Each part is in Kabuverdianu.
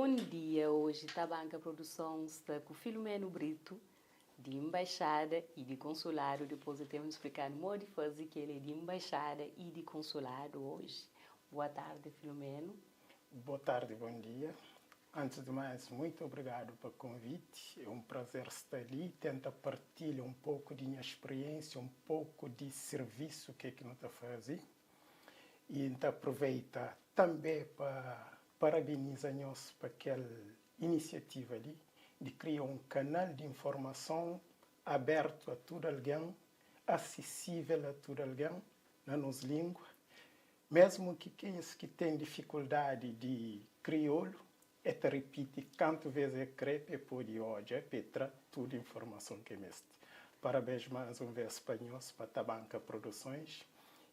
Bom dia! Hoje Tabanka Produção sta ku Filomeno Brito, di Embaixada e di Consulado. Depois eu tenho de explicar modo de fazer que ele é de Embaixada e de Consulado hoje. Boa tarde, Filomeno. Boa tarde, bom dia. Antes de mais, muito obrigado pelo convite. É um prazer estar ali, tenta partilhar um pouco de minha experiência, um pouco de serviço que é que nós está fazendo. E então aproveita também para parabenizar nós para aquela iniciativa ali de criar um canal de informação aberto a todo alguém, acessível a todo alguém na nossa língua, mesmo que quem que tem dificuldade de crioulo, é te repite quanto vezes é crepe, pode olhar, petra toda a informação que é mesmo. Parabéns mais uma vez para nós, para a Tabanka Produções,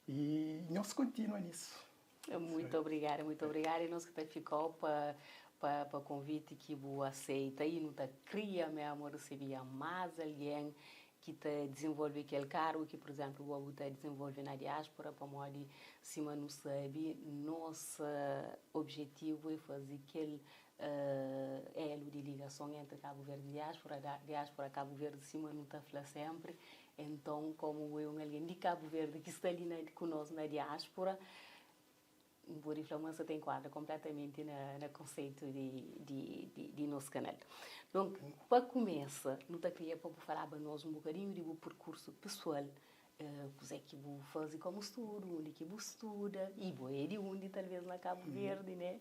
e nós continua nisso. Muito obrigada, muito obrigada. E nós que tá ficou para para o convite que você aceita e não tá cria mesmo receber mais alguém que tá desenvolve aquele cargo que, por exemplo, o está desenvolve na diáspora, para modo se não sabe, nosso objetivo é fazer aquele elo de ligação entre Cabo Verde e diáspora, diáspora Cabo Verde, cima não está falando sempre. Então, como eu, alguém de Cabo Verde que está ali na, conosco na diáspora, por influência tem enquadra completamente na, na conceito de nosso canal. Então, para começar, não te queria para falar para nós um bocadinho do percurso pessoal, o que é que você faz como estudo, onde que você estuda, e é de onde talvez na Cabo Verde, né?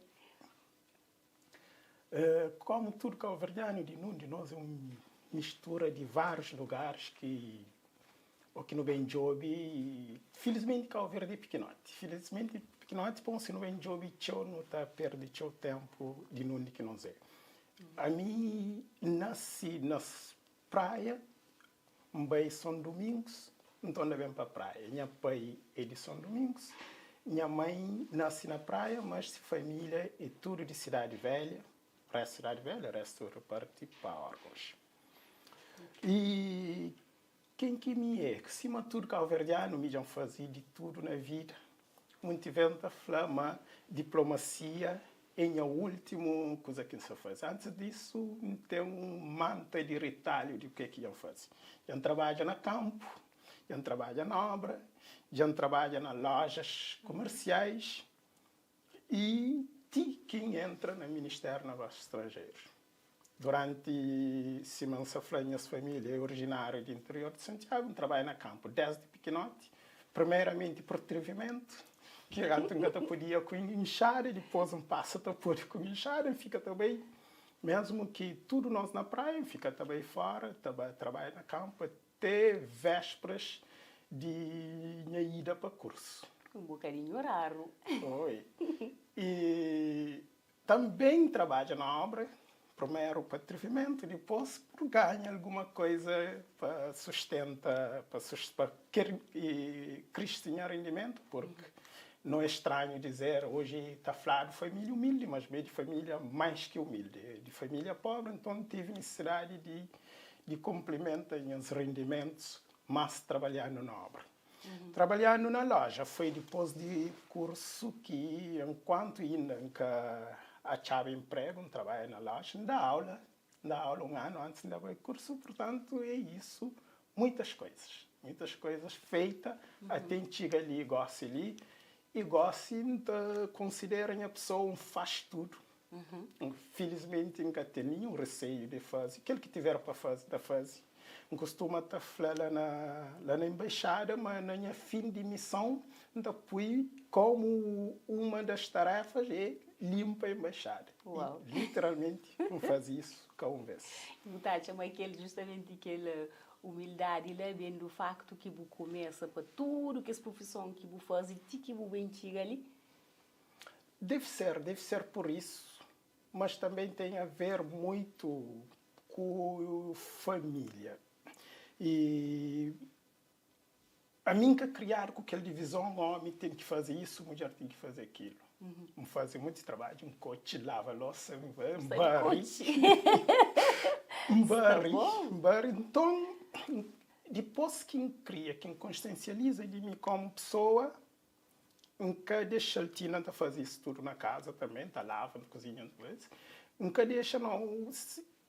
Como tudo cabo-verdiano, de num de nós é uma mistura de vários lugares que o que no bem job, felizmente Cabo Verde é pequenote. Felizmente pequenote, bom, se não bem job, tchau, não tá perde tchau tempo de nunde que não é. A mim nasci na praia, um São Domingos, então não vem para a praia. Minha pai é de São Domingos, minha mãe nasce na praia, mas família é tudo de Cidade Velha, resto Cidade Velha, resto reparti para órgãos. E quem que me é? Que cima de tudo cabo-verdiano, me já fazia de tudo na vida. Muito vento flama, diplomacia é a última coisa que se faz. Antes disso, tem um manta de retalho de o que é que eu faço. Eu trabalho no campo, eu trabalho na obra, eu trabalho nas lojas comerciais e ti quem entra no Ministério dos Negócios Estrangeiros. Durante Simão Safra, minha família é originária do interior de Santiago, trabalho no campo desde pequenote, primeiramente por atrevimento, que antes nunca podia com enxada, depois um passa a poder com enxada, fica também, mesmo que tudo nós na praia, fica também fora, também trabalha no campo, até vésperas de minha ida para curso. Um bocadinho raro. Oi. E também trabalha na obra, primeiro para atrevimento, depois por ganhar alguma coisa para sustentar, para querer e crescer rendimento, porque não é estranho dizer, hoje está falado família humilde, mas bem de família mais que humilde, de família pobre, então tive necessidade de complementar os rendimentos, mas trabalhando na obra. Trabalhando na loja foi depois de curso que, enquanto ainda nunca achava emprego, não trabalho na loja, dá aula um ano antes de dar curso, portanto é isso, muitas coisas feitas, até chega ali, gosta ali, e gosta, então, considerem a pessoa um faz tudo. Felizmente nunca tem nenhum receio de fazer, aquilo que tiver para fazer, da fazer. Não costuma estar lá na embaixada, mas na minha fim de missão, então fui como uma das tarefas é limpa a embaixada. Uau. E, literalmente, não faz isso com um vez. Tá, chama aquele, justamente aquela humildade, lá bem do facto que você começa para tudo que essa profissão que você faz e que você bem chega ali. Deve ser por isso, mas também tem a ver muito com família. E a mim que criar com aquela divisão, homem tem que fazer isso, mulher tem que fazer aquilo. Um fazer muito trabalho, um coche lava louça, um barri. Um barri, um barri. Então, depois que cria, que consciencializa de mim como pessoa, nunca deixa a tina fazer isso tudo na casa também, tá lava, cozinha, depois. N ka dexa nau,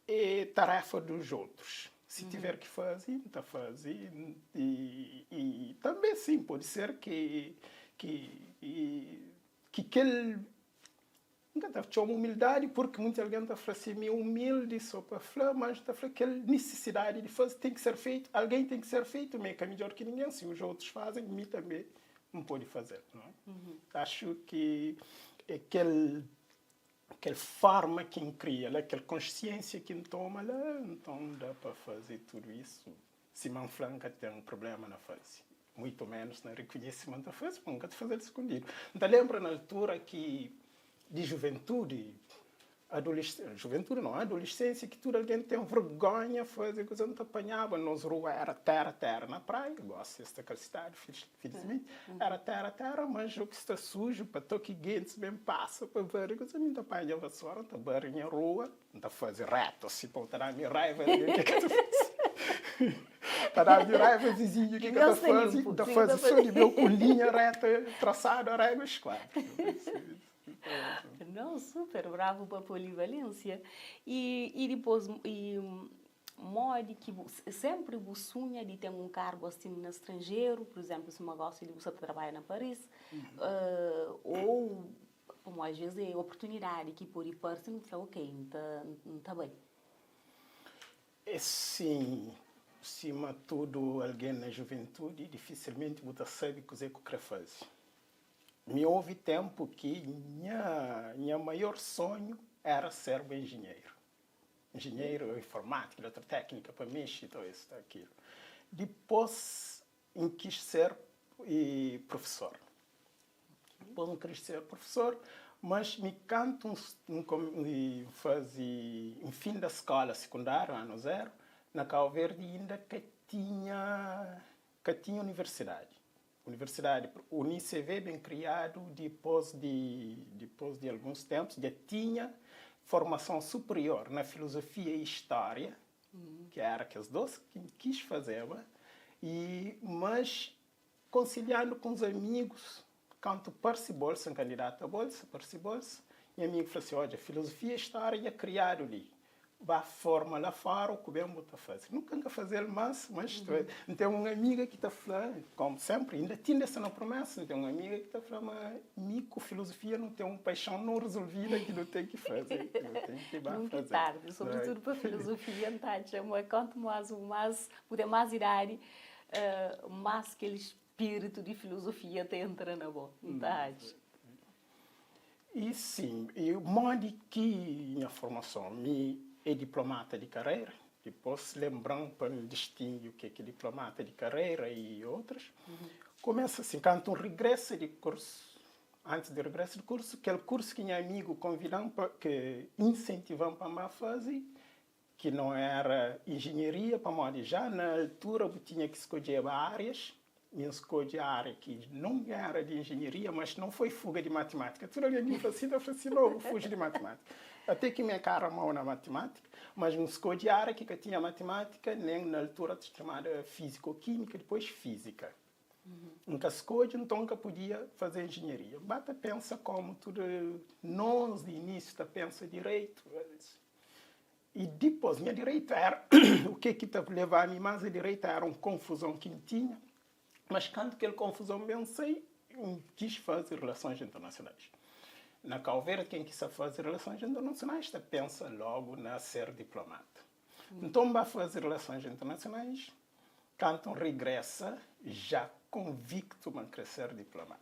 é tarefa dos outros. Si tiver ki faze, N ta faze. I tanbe, sin, pode ser ki ki ki kel N ka ta txoma umildadi purki munti algen ta fla si mi é umildi so pa fla, mas N ta fla kel nisisidadi di faze ten ki ser feitu, algen ten ki ser feitu, mi é ka midjor ki ningen, si os otus fazem mi tanbe N pode fazel, não é? Acho ki é kel kel forma ki N kria la, kel konsiensia ki N toma la, nton da pa faze tudu isu. Sima N fla N ka ten prublema na faze. Muito menos na reconhece ma N ta faze, ma N ka ta faze-l skundidu. N ta lenbra na altura ki di juventudi, juventude não, adolescência, ki tudu algen ten vergonha faze kuza, N ta panhaba, nos rua era tera tera na praia, gosi es sta kalsitadu filismenti, era tera tera, mas o ki sta suju pa toki gentis ben pasa pa bari kuza, mi N ta panha vasora, N ta bari nha rua. N ta faze reto si pa bu ta da-mi raiva algen ke ka ta faze. Ta da-mi raiva vizinhu ke ka ta faze, N ta faze so di meu ku linha reta trasadu a régua eskuadra. Não, super bravo pa polivalência. E, e dipôs, e modi ki bu, sempre bu sunha di ten un kargu asin na stranjeru, por exemplo, sima gosi di bu sa ta trabadja na Paris, ou Pamodi às vezes é oportunidadi ki pode parse nu fla ok, N ta N ta bai. É sim, sima tudu algen na juventudi, difisilmenti bu ta sabe kuzê ku kre faze. Mi ovi tenpu ki nha nha maior sonhu era serba enjinheiru. Enjinheiru ou informátika, eletrotéknika pa mexe i isso ta akilu. Dipôs N kis ser profesor. Dipôs N kris ser profesor, mas mi kantu N faze N finda skóla sekundáriu, anu zéru, na Kau Verdi inda ka tinha ka tinha universidadi. Universidadi, Uni-CV ben kriadu dipôs di dipôs di alguns ténpus, dja tinha formason superior na filozofia i stória, ki éra kes dôs ki N kis fazeba, i mas konsiliandu ku uns amigus, kantu parse bolsa, N kandidata a bolsa, parse bolsa, nha amigu fla si, odja, filozofia i stória dja kriadu li, ba forma la fora o ku ben bu ta faze. Nunka N ka faze-l mas, mas N ten un amiga ki ta fla, komu senpri, inda ti inda sta na promesa, N ten un amiga ki ta fla ma mi ku filozofia nu ten un paixon non rezolvida ki nu ten ki faze, ki nu ten ki ba Nunka é faze. tardi, sobritudu pa filozofia, N ta atxa ma kantu más bu más bu ten más idadi, más kel spiritu di filozofia ta entra na bo, N ta atxa. E sim, e modi ki nha formason? Mi é diplomata di karera, dipôs lenbra-m pa N distingi u ke ki diplomata di karera i otrus. Kumesa sin, kantu N rigresa di kursu, antis di rigresa di kursu, kel kursu ki nha amigu konvida-m pa, ki insentiva-m pa N ba faze, ki não era engenharia, pamodi já na altura bu tinha ki skodjeba árias, mi N skodje ária ki não era di engenharia, mas não foi fuga di matimátika. Tudu algen ki fla si ta fla si, não, bu fuji di matimátika. Até ki mi é kara mau na matimátika, mas N skodje ária ki ka tinha matimátika, nem na altura ta txomada fíziko-kímika, dipôs fízika. N ka skodje, nton N ka podia faze engenharia. N ba ta pensa komu tudu nos di inísiu ta pensa direitu. I dipôs, nha direita éra u ke ki ta leva-mi más a direita éra un konfuzon ki N tinha. Mas kantu kel konfuzon ben sai, N kis faze relasons internasionais. Na Kau Verdi, ken ki sa faze relasons internasionais ta pensa lógu na ser diplomata. Nton, N ba faze relasons internasionais. Kantu N rigresa, já konviktu ma N kre ser diplomata.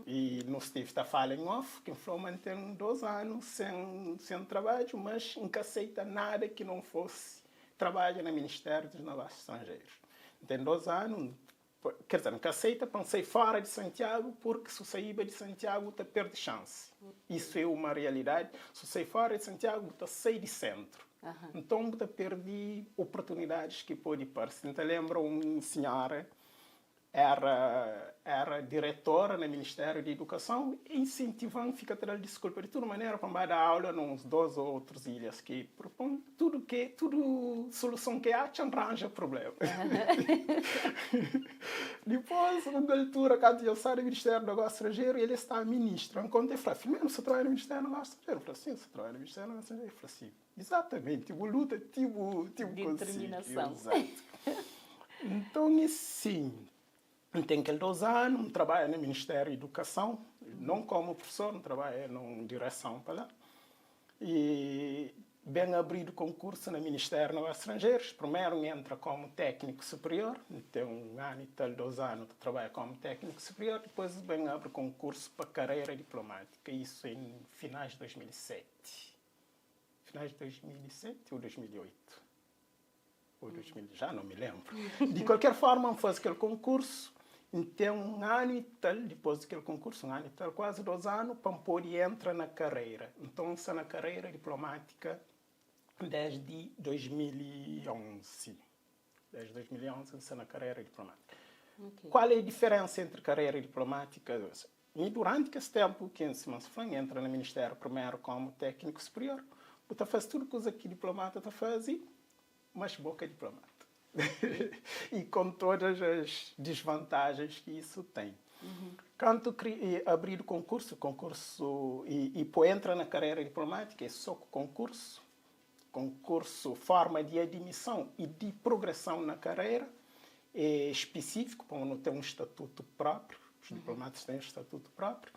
I nu stive ta fala em off ki N fla-u ma N ten dos anu sen sen trabadju, mas N ka seita nada ki non fosi trabadja na Ministériu dos Negósius Stranjerus. N ten dos anu, ker dizer, N ka seita pa N sai fora di Santiagu purki su saiba di Santiagu ta perde xansi. Isu é uma realidadi, su sai fora di Santiagu bu ta sai di sentru, nton bu ta perde oportunidadis ki pode parse. N ta lenbra un sinhora. Era era diretora na Ministériu di Idukason e insentiva-m fika ta da-l diskulpa di tudu manera pa N ba da aula na uns dos ô otrus ilhas ki propon tudu ke tudu soluson ke atxa N ranja prublema. Dipôs, un altura kantu dja N sai di Ministériu di Negósiu Stranjeru el staba ministru. N konta el fla, Filmenu, bu sta trabadja na Ministériu di Negósiu Stranjeru? N fla, Sin, N sta trabadja na Ministériu di Negósiu Stranjeru. El fla si, Izatamenti, bu luta ti bu ti bu konsigi. Determinason. Izatu. Nton e sin, N ten kel dos anu, N trabadja na Ministériu di Idukason, non komu prufesor, N trabadja na un direson pa la. I ben abridu konkursu na Ministériu di Negósius Stranjerus, primeru N entra komu tékniku superior, N ten un anu i tal, dos anu ta trabadja komu tékniku superior, dipôs ben abri konkursu pa karera diplomátika, isu en finais di 2007. Finais de 2007 ou 2008? Ou 2000, já não me lembro. De qualquer forma, N faze kel konkursu, N ten un anu i tal dipôs di kel konkursu, un anu i tal, kuazi dos anu, pa N pode entra na karreira. Nton, N sta na karreira diplomátika desdi 2011. Desdi 2011 N sta na karreira diplomátika. Kual é diferensa entri karreira diplomátika? Mi duranti kes ténpu ki N sima N fla, N entra na ministériu primeru kómu tékniku superior, bu ta faze tudu kuza ki diplomata ta faze, mas bo ka diplomata. I kon todas as disvantajens ki isu ten. Kantu abridu konkursu, konkursu i po entra na karera diplomátika é sô ku konkursu, konkursu, forma di admison i di progreson na karera é spisífiku, pamodi nu ten un statutu própriu, os diplomatas têm um estatuto próprio,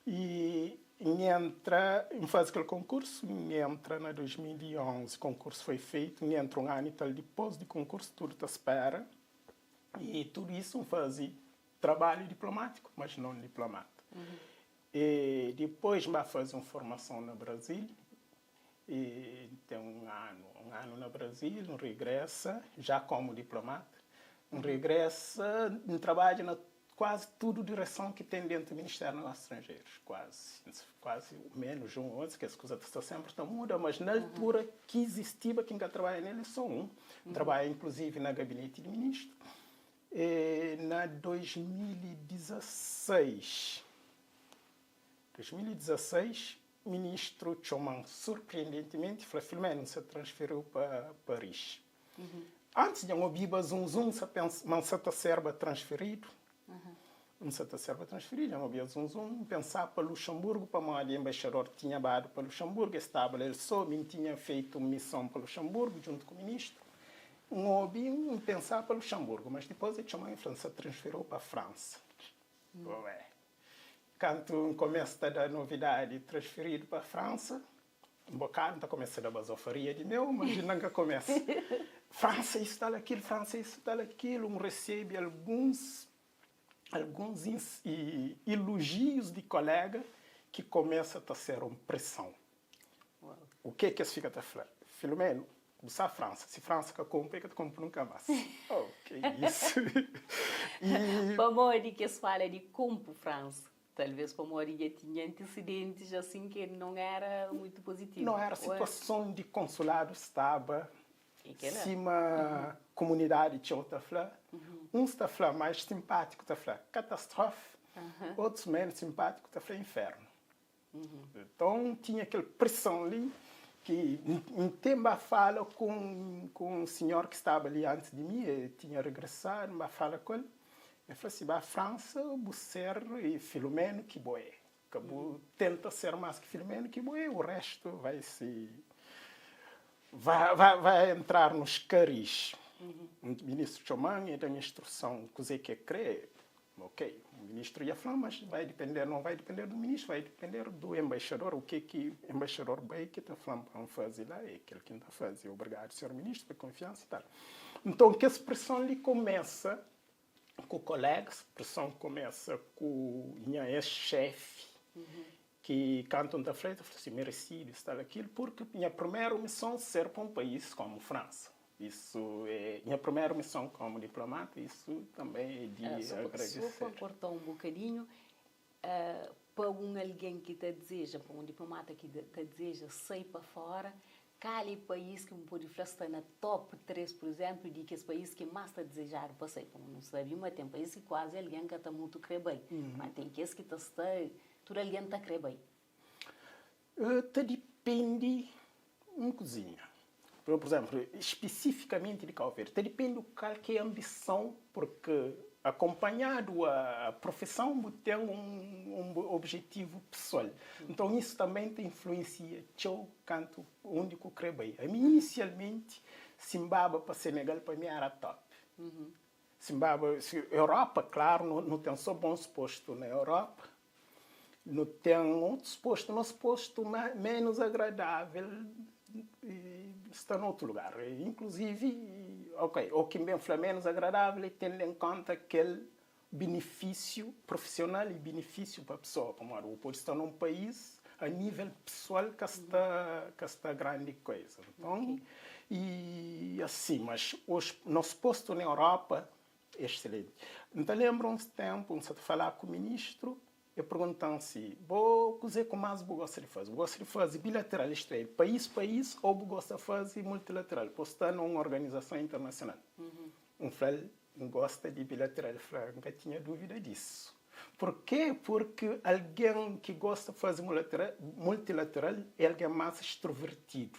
e N entra, N faze kel konkursu, N entra na 2011, konkursu foi feitu, N entra un anu i tal dipôs di konkursu, tudu ta spera, i tudu isu N faze trabalhu diplomátiku, mas non diplomata. E dipôs N ba faze un formason na Brazil, E ten un anu, un anu na Brazil, N regresa, já komu diplomata, N regresa, N trabadja na kuazi tudu direson ki ten dentu Ministériu di Negósius Stranjerus, kuazi, kuazi menus un ou otu, kes kuza ta sta senpri ta muda, mas na altura ki izistiba ki N ka trabadja nel é so un, N trabadja inkluzivi na gabineti di ministru, e na 2016, 2016, Ministru txoma-m surpreendentimenti, fla, Filomeno, N sa transferiu pa Paris. Antis dja N obiba zum zum, N sa pensa ma N sa ta serba transferidu. N sa ta serba transferidu, dja N obia zum zum, N pensa pa Luxemburgu, pamodi embaixador tinha badu pa Luxemburgu, es staba la el so, mi N tinha feitu un mison pa Luxemburgu djuntu ku ministru. N obi, N pensa pa Luxemburgu, mas dipôs e txoma-m e fla, N sa transferiu pa Fransa. Ué! Kantu N kumesa ta da novidadi transferidu pa Fransa, un bokadu N ta kumesa da bazofaria di meu, mas inda N ka kumesa. Fransa isu tal akilu, Fransa isu tal akilu, N resebe alguns alguns ilujius di kolega ki kumesa ta ser un preson. U ke ki es fika ta fla? Filomeno, bu sa Fransa, si Fransa ka konpo, e ka ta konpo nunka mas. Oh, ke isu! I. Pamodi ki es fala di konpo Fransa? Talvês pamodi dja tinha antisidentis asin ki non éra mutu puzitivu. Non éra, situason di konsuladu staba sima komunidadi txeu ta fla. Uns ta fla mais sinpátiku ta fla katastrofe, otus ménus sinpátiku ta fla infernu. Nton tinha kel preson li ki N ten ba fala ku un sinhor ki staba li antis di mi, el tinha regresadu, N ba fala ku el, el fla si ba Fransa bu ser Filomeno ki bo é, ka bu tenta ser más ki Filomeno ki bo é, o restu vai se vai vai entrar nos carris. Ministru txoma-m e da-m instruson kuzê ki el krê. Ok, o ministro ia fla, mas vai depender, não vai depender do ministro, vai depender do embaixador. O que que embaixador bai que ta fla pa N faze lá, é kel ki N ta faze. Obrigado, senhor ministro, pa confiança e tal. Então, kes pressão li começa ku colegas, pressão começa ku nha ex-chefe, ki kantu N ta fla, el ta fla assim, merecido, isso tal, aquilo, porque nha primeiro missão ser pa um país como França. Isso é nha primeru mison komu diplomata, isso tanbê é di agradeser. Sô pa korta un bokadinhu, pa un algen ki ta dizeja, pa un diplomata ki ta dizeja sai pa fóra, Kal é país ki bu pode fla sta na top 3, pur izénplu, di kes país ki más ta dizejadu pa sai? Pamodi nu sabe ma ten país ki kuazi algen ka ta mutu krê bai, má ten kes ki ta sta, tudu algen ta krê bai. Ta dipende un kuzinha. Pur izénplu, spesifikamenti di Kau Verdi, ta dipende kal ki é anbison, purki akonpanhadu a profison bu ten un objetivu pesoal. Nton, isu tanben ta influensia txeu kantu undi ku kre bai. Ami inisialmenti si N baba pa Senegal pa mi era top. Si N baba Europa, klaru, nu ten so bons postu na Europa, Nu ten otus postu, nos postu ménus agradável sta na otu lugar. Inkluzivi, ok, o ki N ben fla ménus agradável é tendo en kónta kel binifísiu profisional i binifísiu pa pesoa, pamodi bu pode sta na un país a nível pesoal ka sta ka sta grandi koza. Nton, i asin, mas nos postu na Europa Excelente. N ta lenbra uns tenpu, N sa ta falá ku ministru, e pergunta-m si, Bo, kuzê ku más bu gosta di faze? Bu gosta di faze bilateral, istu é, país país, ô bu gosta faze multilateral, pô sta na un organizason internasional? N fla-l, N gosta di bilateral. El fla, N ka tinha dúvida disu. Purkê? Purki algen ki gosta faze multilateral é algen más extrovertidu.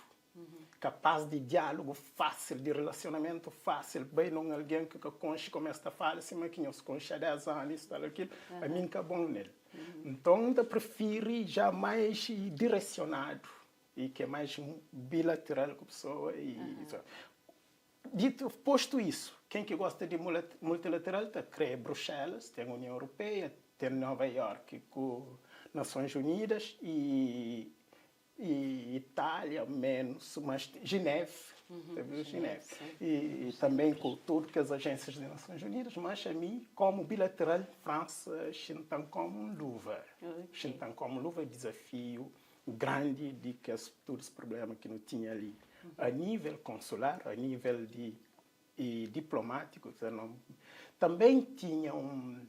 Kapaz di diálogu fásil, di relasionamentu fásil, bai na un algen ki ka konxe kumesa ta fala sima ki nhos konxe há 10 anu, isu tal akil, ami N ka bon nel. Nton N ta prifiri já mais diresionadu i ki é mais bilateral ku pesoa i Dito, postu isu, ken ki gosta di multilateral ta kre Bruxelas, ten Union Europeia, ten Nova York ku Nasons Unidas i E Itália menos, mas Geneve, teve Geneve. E também com tudo que as agências das Nações Unidas, mas a mim, como bilateral, França, xintan como um luva. Xintan como luva é desafio grande de que as, todos os problemas que não tinha ali. A nível consular, a nível de e diplomático, não, também tinha um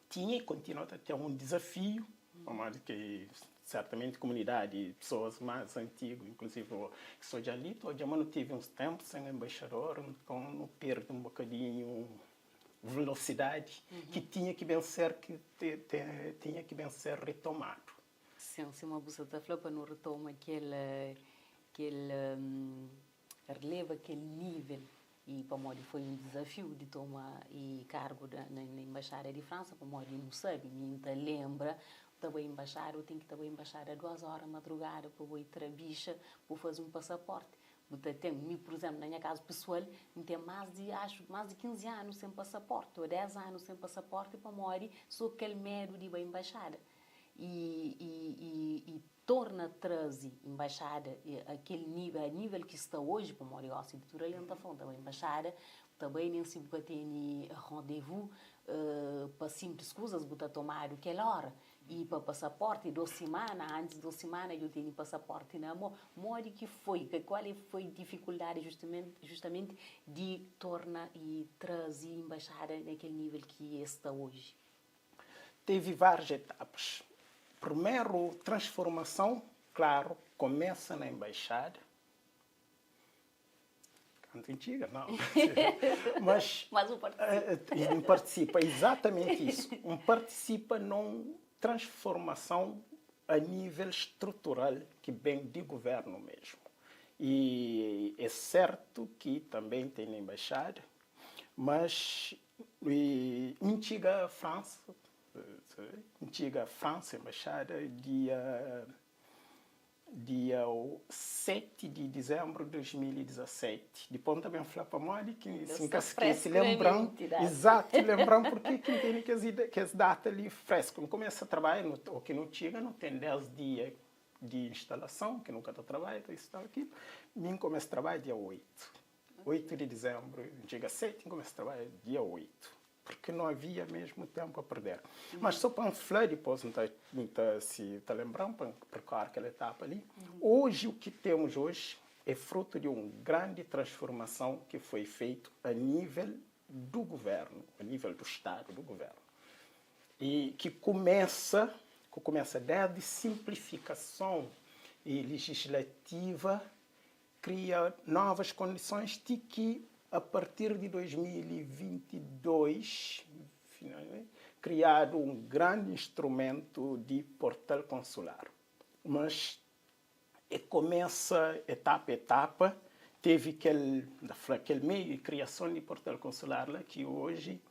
tinha e continua ta ten un dizafiu, pamodi ki sertamenti kumunidadi, pesoas más antigu, inkluzivi ki sta odja li, ta odja ma nu tevi uns ténpu sen enbaixador, nton nu perde un bokadinhu velosidadi ki tinha ki ben ser ki tinha ki ben ser retomadu. Sin, sima bu sa ta fla, pa nu retoma kel kel releva kel nível i pamodi foi un dizafiu di toma e kargu da na embaixada di Fransa pamodi nu sabi mi N ta lenbra ta bai embaixada u ten ki ta bai embaixada duas ora madrugada pa bai tra bixa bu fazi un pasaporti bu ta ten mi pur izemplu na nha kazu pesual N ten mas di axu mas di 15 anu sen pasaporti o 10 anu sen pasaporti pamodi so kel medu di bai embaixada i i i i torna traze embaixada akel nível a nível ki sta oji pamodi gosi di tudu algen ta fla ta bai embaixada bu ta bai nen si bu ka tene rendez-vous pa simples kuzas bu ta tomadu kel ora i pa pasaporti dos simana antis dos simana dja bu tene pasaporti na mo modi ki foi kual foi difikuldadi justamenti di torna i traze embaixada na kel nível ki es sta oji. Tevi várias etapas. Primeru transformason, klaru, kumesa na enbaixada. Kantu N txiga, nau. Mas. Mas bu partisipa. N partisipa, izatamenti isu. N partisipa nun transformason a nível strutural ki ben di guvernu mesmu. I é sertu ki tanben ten na enbaixada, mas I N txiga Fransa, N txiga Fransa, embaixada, dia dia 7 di dizenbru di 2017. Dipôs N ta ben fla pamodi ki si N ka skese, lenbra-m, izatu, lenbra-m purke ki N tene kes kes data li fresku. N kumesa trabadja, no o ki no txiga no ten 10 dia di instalason ki no ka ta trabadja, ta isu, tal, akilu. Mi N kumesa trabadja dia 8. 8 di dizembru, N txiga 7, N kumesa trabadja dia 8, purki no avia mesmu tenpu a perder. Mas so pa N fla, dipos N ta N ta si ta lenbra-m pa N perkore kel etapa li. Oji, u ki temus oji é frutu di un grandi transformason ki foi feitu a nível du guvernu, a nível du stadu, du guvernu, i ki kumesa ku kumesa desdi simplifikason i legislativa. Kria novas kondisons ti ki a partir di 2022 kriadu un grandi instrumentu di portal konsular. Mas e komesa etapa etapa, tevi kel, N ta fla, kel meiu di kriason di portal konsular la ki oji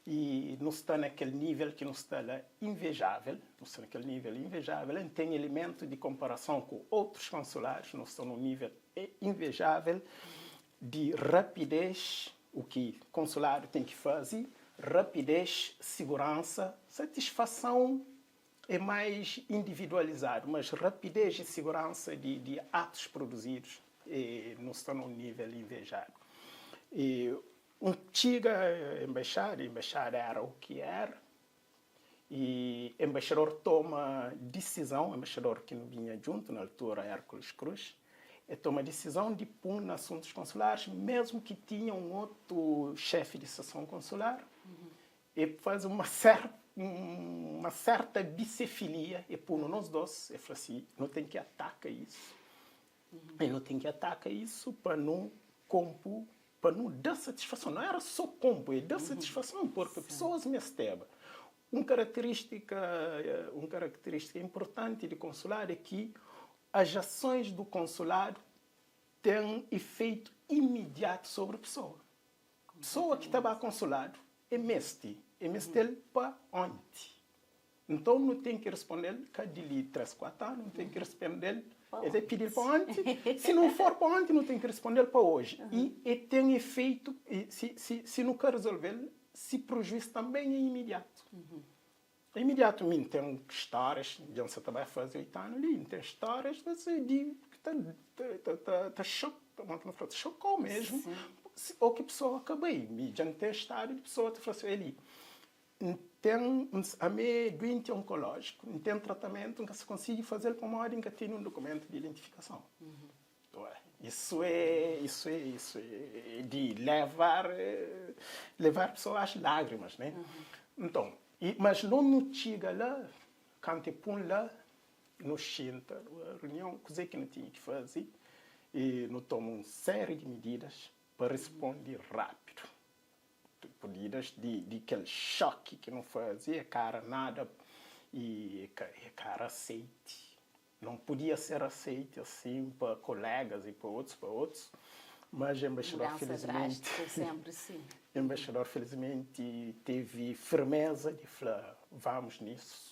i nu sta na kel nivel ki nu sta la invejavel, nu sta na kel nivel invejavel, N ten elementu di konparason ku otus konsuladus, nu sta nun nivel invejavel di rapidez, u ki konsuladu ten ki fazi, rapidez, siguransa, satisfason É mais individualizadu, mas rapidez e seguransa di di atus produzidus e nu sta na un nível invejadu. E un txiga embaixada, embaixada era u ki era, e embaixador toma disizon, embaixador ki nu binha djuntu na altura, Hércules Cruz, e toma disizon di pun na asuntus konsulares, mesmu ki tinha un otu xefi di seson konsular, E faze uma serta uma serta bicefilia, e punu nos dos, e fla si, nu ten ki ataka isu, e nu ten ki ataka isu pa nu konpu, pa nu da satisfason, não era so konpu, e da satisfason, porque pesoas mesteba. Un karateristika, un karakteristika inportanti di konsuladu é ki as asons du konsuladu ten ifeitu imidiatu sobri pesoa. Pesoa ki ta ba konsuladu e meste, e meste-l pa onti. Nton nu ten ki responde-l ka di li 3, 4 anu, nu ten ki responde-l, e ta pidi-l pa onti, si nu for pa onti nu ten ki responde-l pa oji. I e ten efeitu, si, si, si nu ka rezolve-l, si prujuis tanben e imidiatu. E imidiatu. Mi N ten stórias, dja N sa ta bai faze 8 anu li, N ten stórias di ki ta ta ta ta ta xokau mesmu, o ki pesoa ka bai. Mi dja N ten stadu di pesoa ta fla si, Eli, N ten, ami é duenti onkolójiku, N ten tratamentu, N ka sa konsigi faze-l pamodi N ka tene un dukumentu di identifikason. Isso é, isso é, isso é de levar, levar pessoas às lágrimas, né? Então, e, mas não nu txiga lá, kantu é pun lá, nu xinta numa reunião, kuzê ki nu tinha ki faze, e nu toma un série di medidas pa responde rápidu. Medidas di, di kel xoki ki nu faze, é ka era nada, e é ka era aseite. Não podia ser aceite assim pa colegas e pa otus, pa otus, mas embaixador Mudança felizmente, drástica sempre, sim. embaixador felizmente teve firmeza de fla, vamos nisso.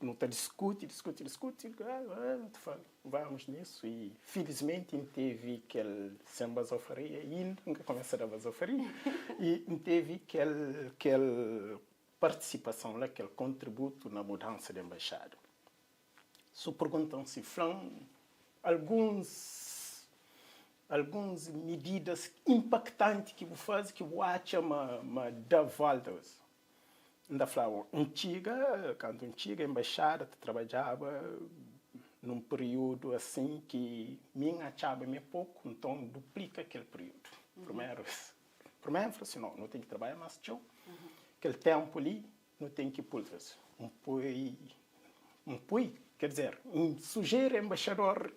Nu ta discuti, discuti, discuti, ah, ta fla, vamos nisso e felizmente N teve kel sem bazofaria ainda, N ka começa da bazofaria, e N teve kel, kel participação la, kel contributo na mudança de embaixada. Su pergunta-m si fla-m alguns alguns mididas inpaktanti ki bu faze ki bu atxa ma ma da volta. N ta fla-bu, N txiga, kantu N txiga enbaixada ta trabadjaba nun piriudu asin ki mi N atxaba mi é poku, nton N duplika kel piriudu. Primeru, primeru N fla si, no, nu ten ki trabadja más txeu, kel tenpu li Nu ten ki pul N pui, N pui, ker dizer, N sujeri embaixador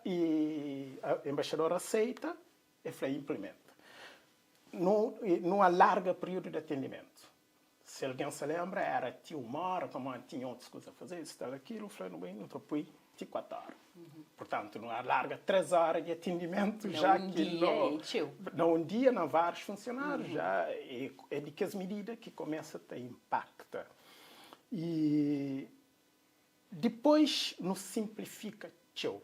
i embaixador aseita, e fla implementa. Nu, nu alarga períodu di atendimentu. Si algen sa lenbra, era ti uma ora, pamodi tinha otus kuza faze, isu tal akilu, fla nu bai, nu ta pui ti 4 ora. Purtantu, nu alarga 3 ora di atendimentu, Na já un ki dia no, é txeu. na un dia, na várius funsionárius, já é, é di kes midida ki kumesa ta inpakta. I dipôs nu sinplifika txeu.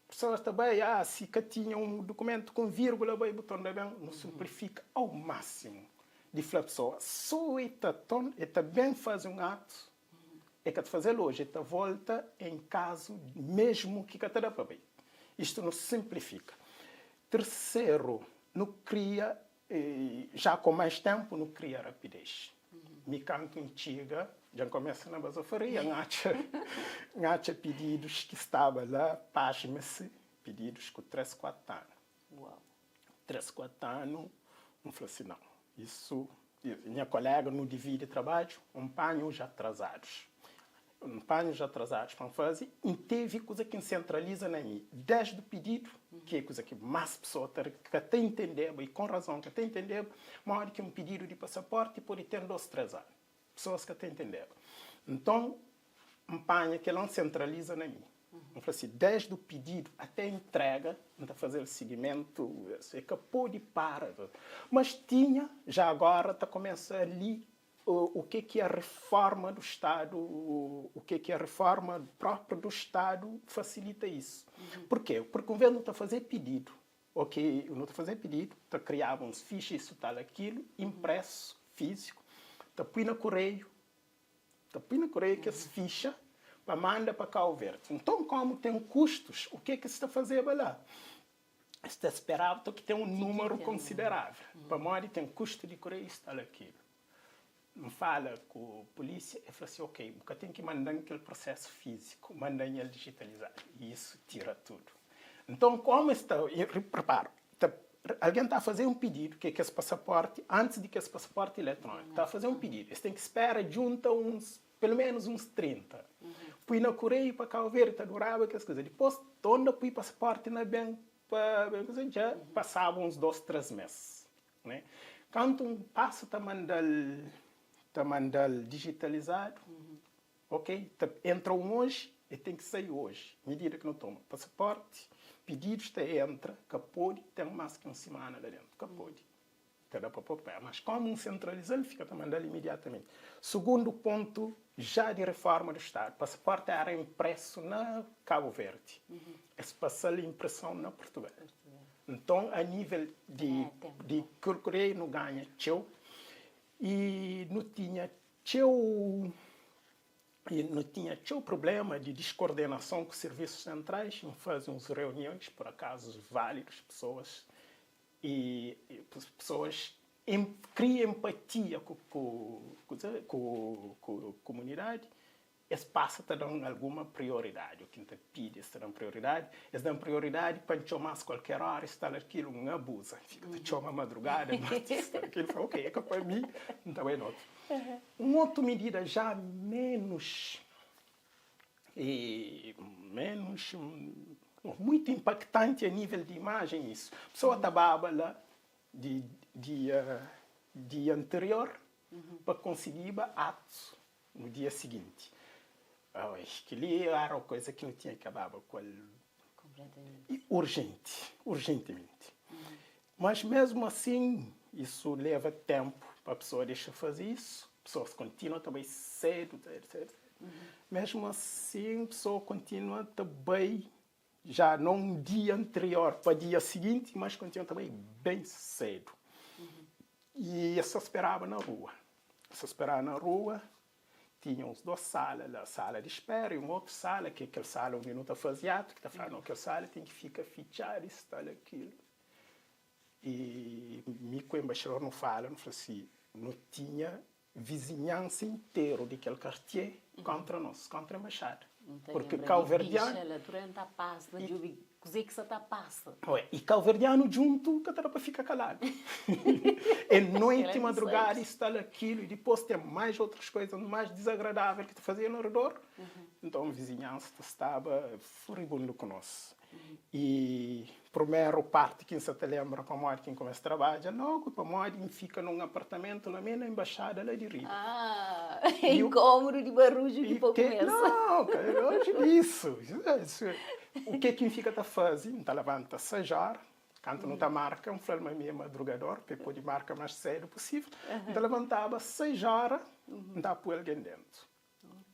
Pesoas ta bai, ah, si ka tinha un dukumentu ku un vírgula, bai bu torna ben. Nu sinplifika au másimu di fla pesoa, sô e ta ton, e ta ben faze un atu E ka ta faze-l oji, e ta volta en kazu mesmu ki ka ta da pa bai. Istu nu simplifika. Terseru, nu kria, ja ku mais tenpu, nu kria rapidez. Mi kantu N txiga, dja N kumesa na bazofaria, N atxa, N atxa pididus ki staba la, pasme-se, pididus ku tres, kuatu anu. 3, 4 anu, N fla si, nau, isu, nha kolega nu dividi trabadju, un panha os atrazados. N panha os atrasados pa N faze, N teve kuza ki N sentraliza na mi desdi o pididu, ki é kuza ki más pesoa ta ka ta intendeba, i kon razon ka ta intendeba, modi ki un pididu di pasaporti pode ten dos, tres anu. Pesoas ka ta intendeba. Nton, N panha kel-la, N sentraliza na mi. N fla si, desdi o pididu até entrega, N ta faze-l sigimentu, e ka pode para. Mas tinha, já agora ta kumesa li O que que a reforma do Estado, o que que a reforma própria do Estado facilita isso? Porquê? Porque um vez nu ta fazer pedido, ok, nu ta fazer pedido, ta criaba uns ficha isso tal aquilo, impresso, físico, ta pui na correio, ta pui na correio kes ficha pa manda pa Cabo Verde. Então como tem custos, o que que se ta fazeba lá? Es ta speraba to ki ten un numeru konsiderável, pamodi ten kustu di kureiu sta la kilu. N fala ku pulísia, e fla si, ok, bu ka ten ki manda-m kel prosesu fíziku, manda-m el dijitalizadu. I isu tira tudu. Nton, komu es ta, prepara, ta, algen ta faze un pididu, ki é kes pasaporti, antis di kes pasaporti iletróniku, ta faze un pididu, es ten ki spera djunta uns Pelu menus uns 30. Pui na kureiu pa Kau Verdi ta duraba kes kuza. Dipôs tonda pui pasaporti na ben pa ben kuza dja pasaba uns dos tres mes, né. Kantu un pasa ta manda-l ta manda-l dijitalizadu, ok, ta entra un oji e ten ki sai oji. Midida ki nu toma pasaporti, pididus ta entra, ka pode ten mas ki un simana la dentu, ka pode. Ta da pa pô pé, mas komu N sentraliza-l, fika ta manda-l imediatamenti. Sugundu pontu, já di reforma du Stadu, pasaporti éra inpresu na Kabu Verdi, es pasa-l inpreson na Purtugal. Nton, a nível di di kureiu nu ganha txeu i nu tinha txeu i nu tinha txeu prubléma di diskordenason ku sirvisus sentrais. N faze uns reunions, pur akazu, válidos, pesoas I pesoas kria empatia ku ku kumunidadi, es pasa ta da-m alguma prioridadi, o ki N ta pidi es ta da-m prioridadi, es da-m prioridadi pa N txoma-s kualker óra, es tal akilu, N abuza, N fika ta txoma madrugada, noti, es tal akilu, N fla ok, é ka pa mi, N ta bai na otu. Un otu midida já ménus E menus muito impactante a nível de imagem isso. Pessoa ta baba la di dia dia anterior pa conseguiba ato no dia seguinte. Keli era coisa ki nu tinha ki kababa ku el urgente, urgentemente. Mas mesmo assim isso leva tempo pa pessoa deixa faze isso, pessoas continua ta bai cedo, cedo, cedo. Mesmo assim pessoa continua ta bai já não um dia anterior pa dia seguinte, mas continua ta bai bem cedo. E es ta speraba na rua, es ta speraba na rua. Tinha uns dos sala la, sala di spera i un otu sala, ki é kel sala undi nu ta faze atu, ki ta fla, no, kel sala ten ki fika fitxadu, isu tal, akilu. I mi ku embaixador nu fala, nu fla si, nu tinha vizinhansa interu di kel kartier kontra nos, kontra embaixada. Purki kauverdianu. Kuzê ki sa ta pasa? Ué, i kauverdianu djuntu ka ta da pa fika kaladu. É noiti, madrugada i sta la kilu i dipôs ten mais otrus koizas mais dizagradável ki ta fazia na redor. Nton vizinhansa ta staba furibundu ku nos. I prumeru parti ki N sa ta lenbra pamodi ki N kumesa trabadja logu, pamodi N fika nun apartamentu la mé na embaxada la di riba. Ah, é inkómodu di barudju ki pa kumesa. Nau, ka é lonji disu. U ke ki N fika ta faze, N ta labanta sais óra, kantu nu ta marka, N fla-l ma mi é madrugador, pa e pode marka más sédu pusível. N ta labantaba sais óra, N ta pui algen déntu.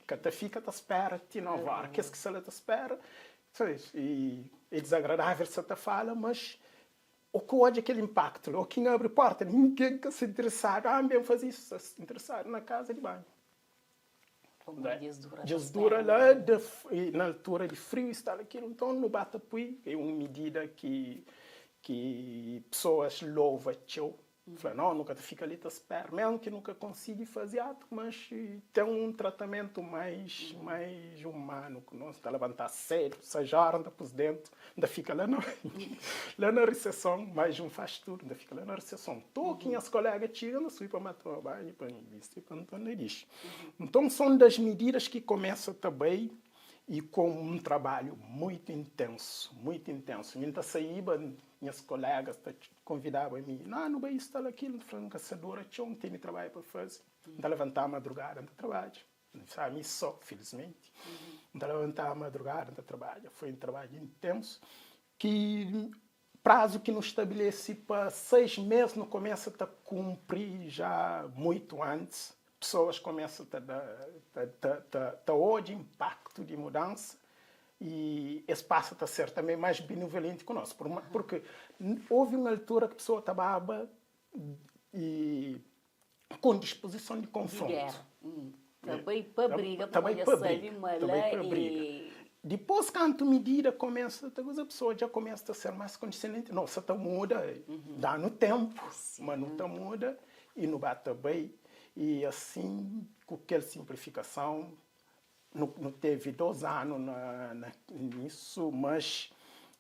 Ka ta fika ta spera ti 9 óra. Kes ki sta la ta spera, sabes, i é dizagradável sa ta fala, mas o ki odja kel impaktu la, o ki N abri porta, ningen ka sta interesadu, ah, N ben faze isu, sta interesadu na kaza di banhu. Dja-s dura la na altura di friu i sta la kilu, nton nu ba ta pui, é un midida ki ki pesoas louva txeu. Fla, não, nu ka ta fika li ta spera. Mesmo ki nu ka konsigi faze atu, mas ten un tratamentu mais mais humano ku nos. Ta labanta sedu, 6 ora, N ta pus dentu, N ta fika la na la na riseson, mais un faz tudu, N ta fika la na riseson. To ki nhas kolega txiga, N ta subi pa N ba toma banhu, pa N bisti, pa N torna dixi. Nton, son das mididas ki komesa ta bai i ku un trabalhu muitu intensu, muitu intensu. Mi N ta saiba, nhas kolegas ta konvidaba mi, Nah, nu bai instala kil. N fla, N ka sa dura txeu, N tene trabadju pa faze. N ta levantaba madrugada, N ta trabadja. N fla, mi so, filismenti. N ta levantaba madrugada, N ta trabadja. Foi un trabadju intensu ki prazu ki nu stabelese pa 6 mes nu kumesa ta kunpri ja muitu antis. Pesoas kumesa ta da ta ta ta odja inpaktu di mudansa i es pasa ta ser tanbe más benevolenti ku nos. Purki houve un altura ki pesoa ta baba i ku dispozison di konfrontu. Ta bai pa briga pamodi es sabe ma la e. Dipôs kantu midida kumesa ta kuza pesoa dja kumesa ta ser más kondisendenti. No sa ta muda, da-nu ténpu, ma nu ta muda i nu ba ta bai. I asin ku kel sinplifikason Nu nu tevi dos anu na na nisu, mas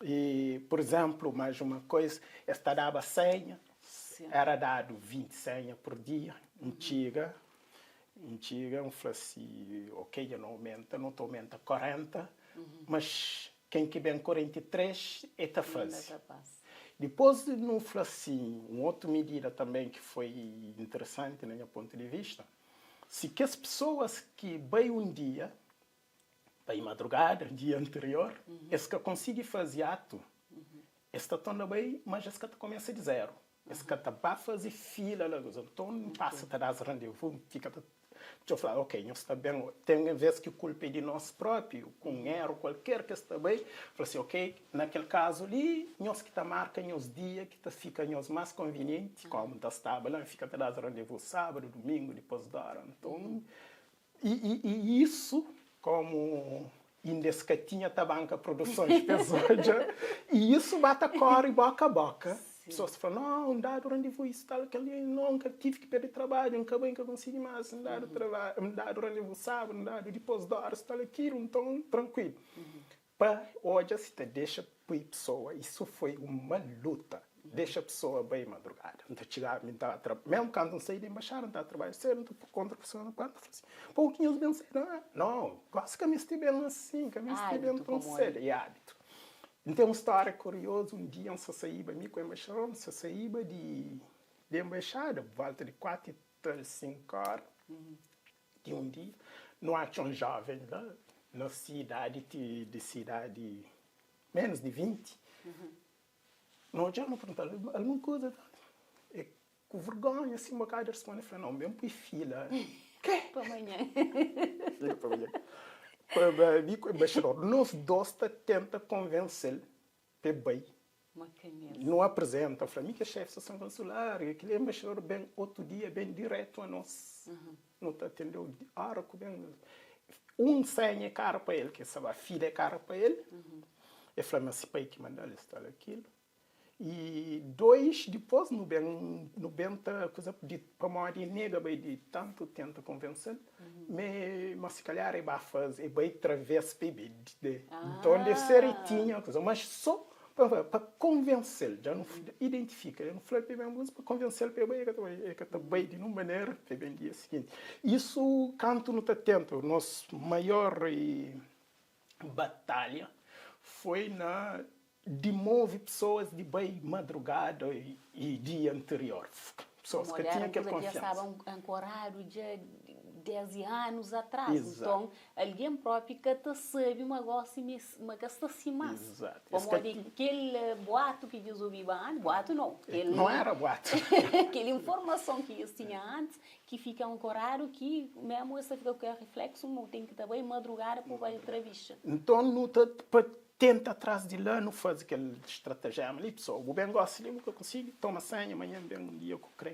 e pur izénplu, más uma koisa, es ta daba senha, éra dadu 20 senha pur dia. N txiga, N txiga, N fla si, ok, dja nu aumenta, nu ta aumenta 40, mas ken ki ben 43 e ta faze. Dipôs nu fla si, un otu midida tanben ki foi interesanti na nha pontu di vista, Si kes pesoas ki bai un dia, bai madrugada, dia anterior, es ka konsigi faze atu, es ta torna bai, mas es ka ta kumesa di zeru. Es ka ta ba faze fila la. Nton, N pasa ta da-s randevu, N fika ta Txeu fla, ok, nhos sta ben. Ten ves ki kulpa é di nos própi, ku un éru kualker ki es ta bai. Fla si, ok, na kel kazu li, nhos ki ta marka nhos dia ki ta fika nhos más konvinienti, kómu N ta staba la, N fika ta da-s randevú sábadu, dumingu, dipôs d'óra. Nton, i, i, i isu, kómu inda es ka tinha tabanka produsons pa es odja, i isu ba ta kóre bóka bóka. Pesoas fla, Nau, N dadu randevú isu, tal, kel li, nau, N ka tive ki perde trabadju, N ka bai, N ka konsigi más, N dadu trabadju, N dadu randevú sábadu, N dadu dipôs d'óra, isu, tal, akilu, nton, trankuilu. Pa odja si ta dexa pui pesoa isu foi uma luta dexa pesoa bai madrugada N ta txigaba mi N ta tra mesmu kantu N sai di embaxada N ta trabadja sedu N ta kontra pesoa na porta N fla si po ki nhos ben sedu ah no gosi ka misti ben asin ka misti ben ton sedu e abitu N ten un storia kuriozu un dia N sa saiba mi ku embaxador N sa saiba di di embaixada volta di 4 i tal 5 ora Di un dia, nu atxa un jóven la na sidadi ti di sidadi ménus di 20. Nu odja-l, nu pergunta-l algun kuza. E ku vergónha si un bokadu, el responde, el fla, Nau, N ben pui fila. Ke? Pa manhan. Fila pa manhan. Pa mi ku enbaxador, nos dos ta tenta konvense-l pa e bai. Nu apresenta, fla, mi ki é xefi seson konsular, e kel embaixador ben otu dia, ben diretu a nos. Nu ta atendeu ora ku ben. Un senha é kara pa el, ke sa ba fila é kara pa el. E fla ma si pai ki mandal es tal akilu. E dois, dipos nu ben, nu ben ta kuza di pamodi e nega bai di tantu tenta konvense-l, me ma si kalhar e ba faze, e bai traves pa e bai de. Nton deve ser e tinha kuza, mas so pa pa konvense-l, dja nu identifika, dja nu fla-l pa e ben pa konvense-l pa e bai, e ka ta bai, e ka ta bai di nun manera pa e ben dia siginti. Isu kantu nu ta tenta, nos maior batalha foi na dimove pesoas di bai madrugada i dia anterior. Pesoas ka tinha kel konfiansa. Staba ankoradu dja desdi anus atras. Nton, algen propi ka ta sabe ma gosi ma ka sta si mas. Pamodi kel boatu ki dja obiba antis, boatu nau, kel. Não era boatu. Kel informason ki es tinha antis, ki fika ankoradu ki memu es ta fika ku kel rifleksu ma bu ten ki ta bai madrugada pa bu bai trabixa. Nton, nu ta pa Tenta atras di la nu faze kel stratajema li pessoal bu ben gosi li bu ka konsigi toma senha manhan ben un dia ku kre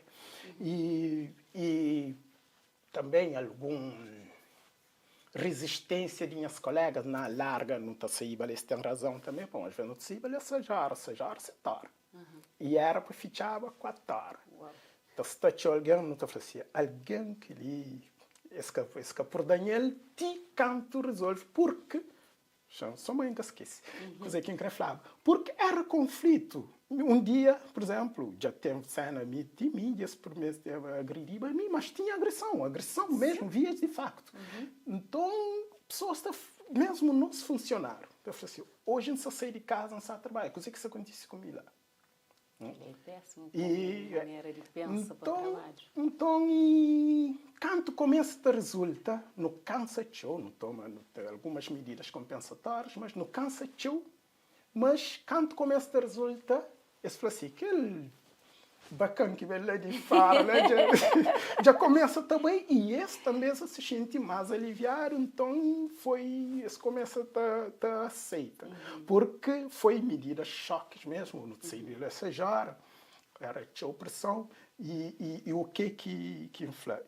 i i tanben algun rizistensia di nhas kolegas na larga nu ta saiba la es ten razon tanbe pamodi es nu ta saiba la 6 ora 6 ora 7 ora. I éra pa fitxaba 4 óra. Ta sta txeu algen, nu ta fla si, algen ki li es ka es ka purda-m el ti kantu rizolve, purki sô ma N ka skese kuzê ki N krê flaba, purki éra konflitu. Un dia, pur izénplu, dja ten séna mi ti mi dja es promete agridiba mi, mas tinha agreson, agreson mesmu, vias di faktu. Nton, pesoas ta, mesmu nos funsionáriu ta fla si, oji N sa sai di kaza N sa trabadja, kuzê ki sta kontise ku mi la? É pésimu como manera di pensa pa trabadju. Nton, i kantu kumesa ta rizulta, nu kansa txeu, nu toma nu ten algumas mididas kompensatórias, mas nu kansa txeu. Mas kantu kumesa ta rizulta, es fla si, kel bakan ki ben la di fora la dja dja kumesa ta bai i es tanbe es ta xinti más aliviadu, nton foi es kumesa ta ta aseita. Purki foi mididas xokis mesmu, nu ta sai di la 6 ora, era txeu preson i i i u ke ki ki N fla?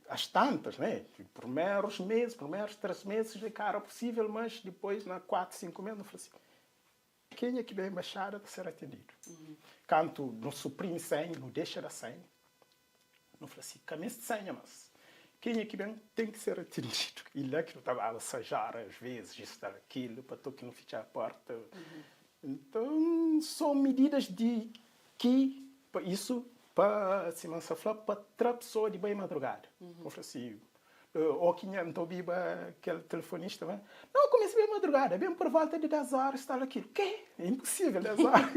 As tantas, né? Primerus meses, primerus 3 meses é ka era pusível, mas dipôs na 4, 5 mes nu fla si, kenha ki ben embaxada ta ser atendidu. Kantu nu suprimi senha, nu dexa da senha, Nu fla si, Ka meste senha, mas kenha ki ben ten ki ser atendidu. I la ki nu ta baba sajar as vezis, isto era aquilo, pa to ki nu fitxa porta. Nton, son mididas di ki pa isu, pa sima N sa fla, pa tra pesoa di bai madrugada. Nu fla si, Ô ki nha, N ta obiba kel telefonista fla, Nau, kumesa ben madrugada, ben por volta di 10 óra, es tal akilu. Ke? É inposível 10 óra.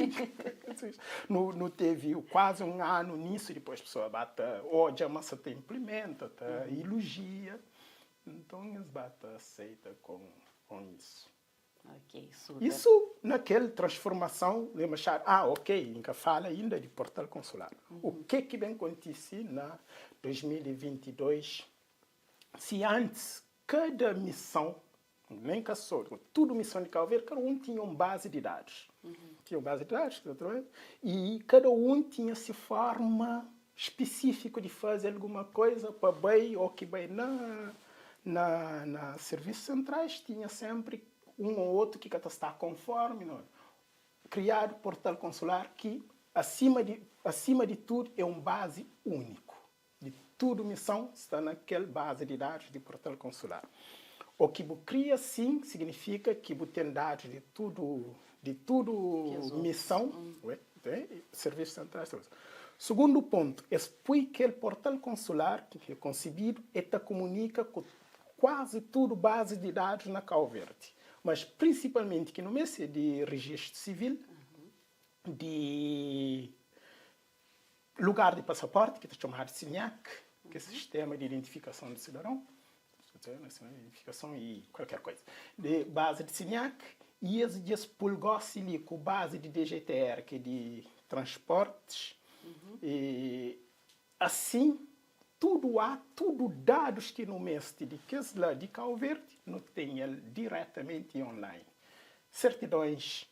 Nu, nu tevi kuazi un anu nisu, dipôs pesoa ba ta odja ma sa ta inplimenta, ta ilojia. Nton es ba ta aseita kon, kon isu. Ok, super. Isu na kel transformason di embaxada. Ah, ok, N ka fala inda di portal konsular. U ke ki ben kontisi na 2022, si antis kada mison, nen ka so, tudu mison di Kau Verdi, kada un tinha un bazi di dadus. Tinha un bazi di dadus, i kada un tinha si forma spesifiku di faze alguma koiza pa bai o ki bai na na na sirvisus sentrais tinha senpri un o otu ki ka ta sta konformi no kriadu portal konsular ki asima di asima di tudu e un bazi uniku di tudu mison sta na kel bazi di dadus di portal konsular o ki bu kria sin signifika ki bu ten dadus di tudu di tudu mison Servisus sentrais. Sugundu pontu, es pui kel portal konsular ki é konsibidu e ta kumunika ku kuazi tudu bazis di dadus na Kau Verdi, mas prinsipalmenti ki nu meste é di rijistu sivil, di lugar di pasaporti ki ta txomadu SINIAC, ki é Sistema di Identifikason di Sidadon, identifikason i kualker kuza, di bazi di SINIAC, i es dja es pul gosi li ku bazi di DGTR, ki é di transportis, i asin tudu a tudu dadus ki nu meste di kes la di Kau Verdi nu ten el diretamenti online. Sertidons,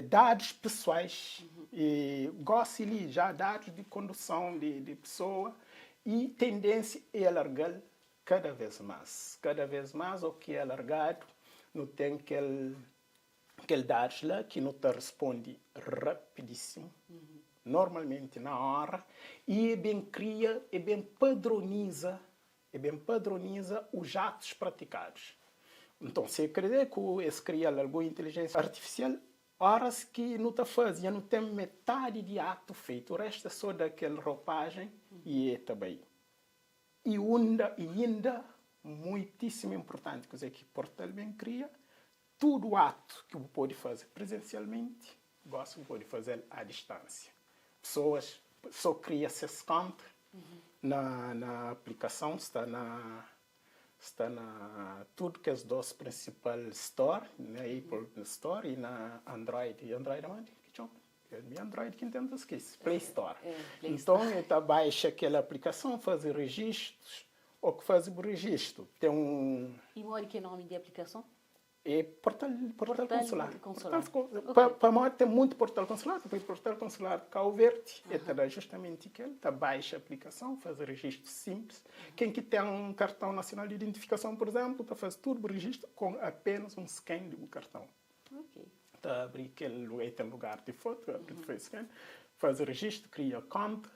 Dadus pesoais, e gosi li já dadus di konduson di pesoa e tendênsia é alarga-l kada vez más. Kada vez más o ki é alargadu nu ten kel kel dadus la ki nu ta rispondi rapidísimu, normalmenti na óra, e é ben kria, é ben padroniza É ben padroniza os atos praticadus. Nton, se kre dizer ku es kria-l algun inteligência artifisial, óras ki nu ta faze, dja nu ten metadi di atu feitu, o restu é sô da kel ropajen i e ta bai. I unda, i inda, muitísimu inpurtanti, kuzê ki portal ben kria, tudu atu ki bu pode faze prizensialmenti, gósi bu pode faze-l à distánsia. Pesoas sô kria ses kónta na na aplikason, sta na sta na tudu kes dôs prinsipal store, na Apple Store i na Android. Android é modi ki txoma? Mi Android ki N tenta skese, Play Store. Nton el ta baixa kel aplikason, faze rejistus, ô ki faze bu rejistu ten un. I modi ki é nomi di aplikason? É portal, portal consular. Portal consular. Pamodi ten monti portal consular, ta poi portal consular di Cabo Verde, el ta da justamenti kel, ta baixa aplikason, faze rejistu simples. Ken ki ten un kartão nasional di identifikason, pur izenplu, ta faze tudu bu rejistu kon apenas un scan di bu kartão. Ta abri kel lugar, ten lugar di fotu, abri di face scan, faze rejistu, kria konta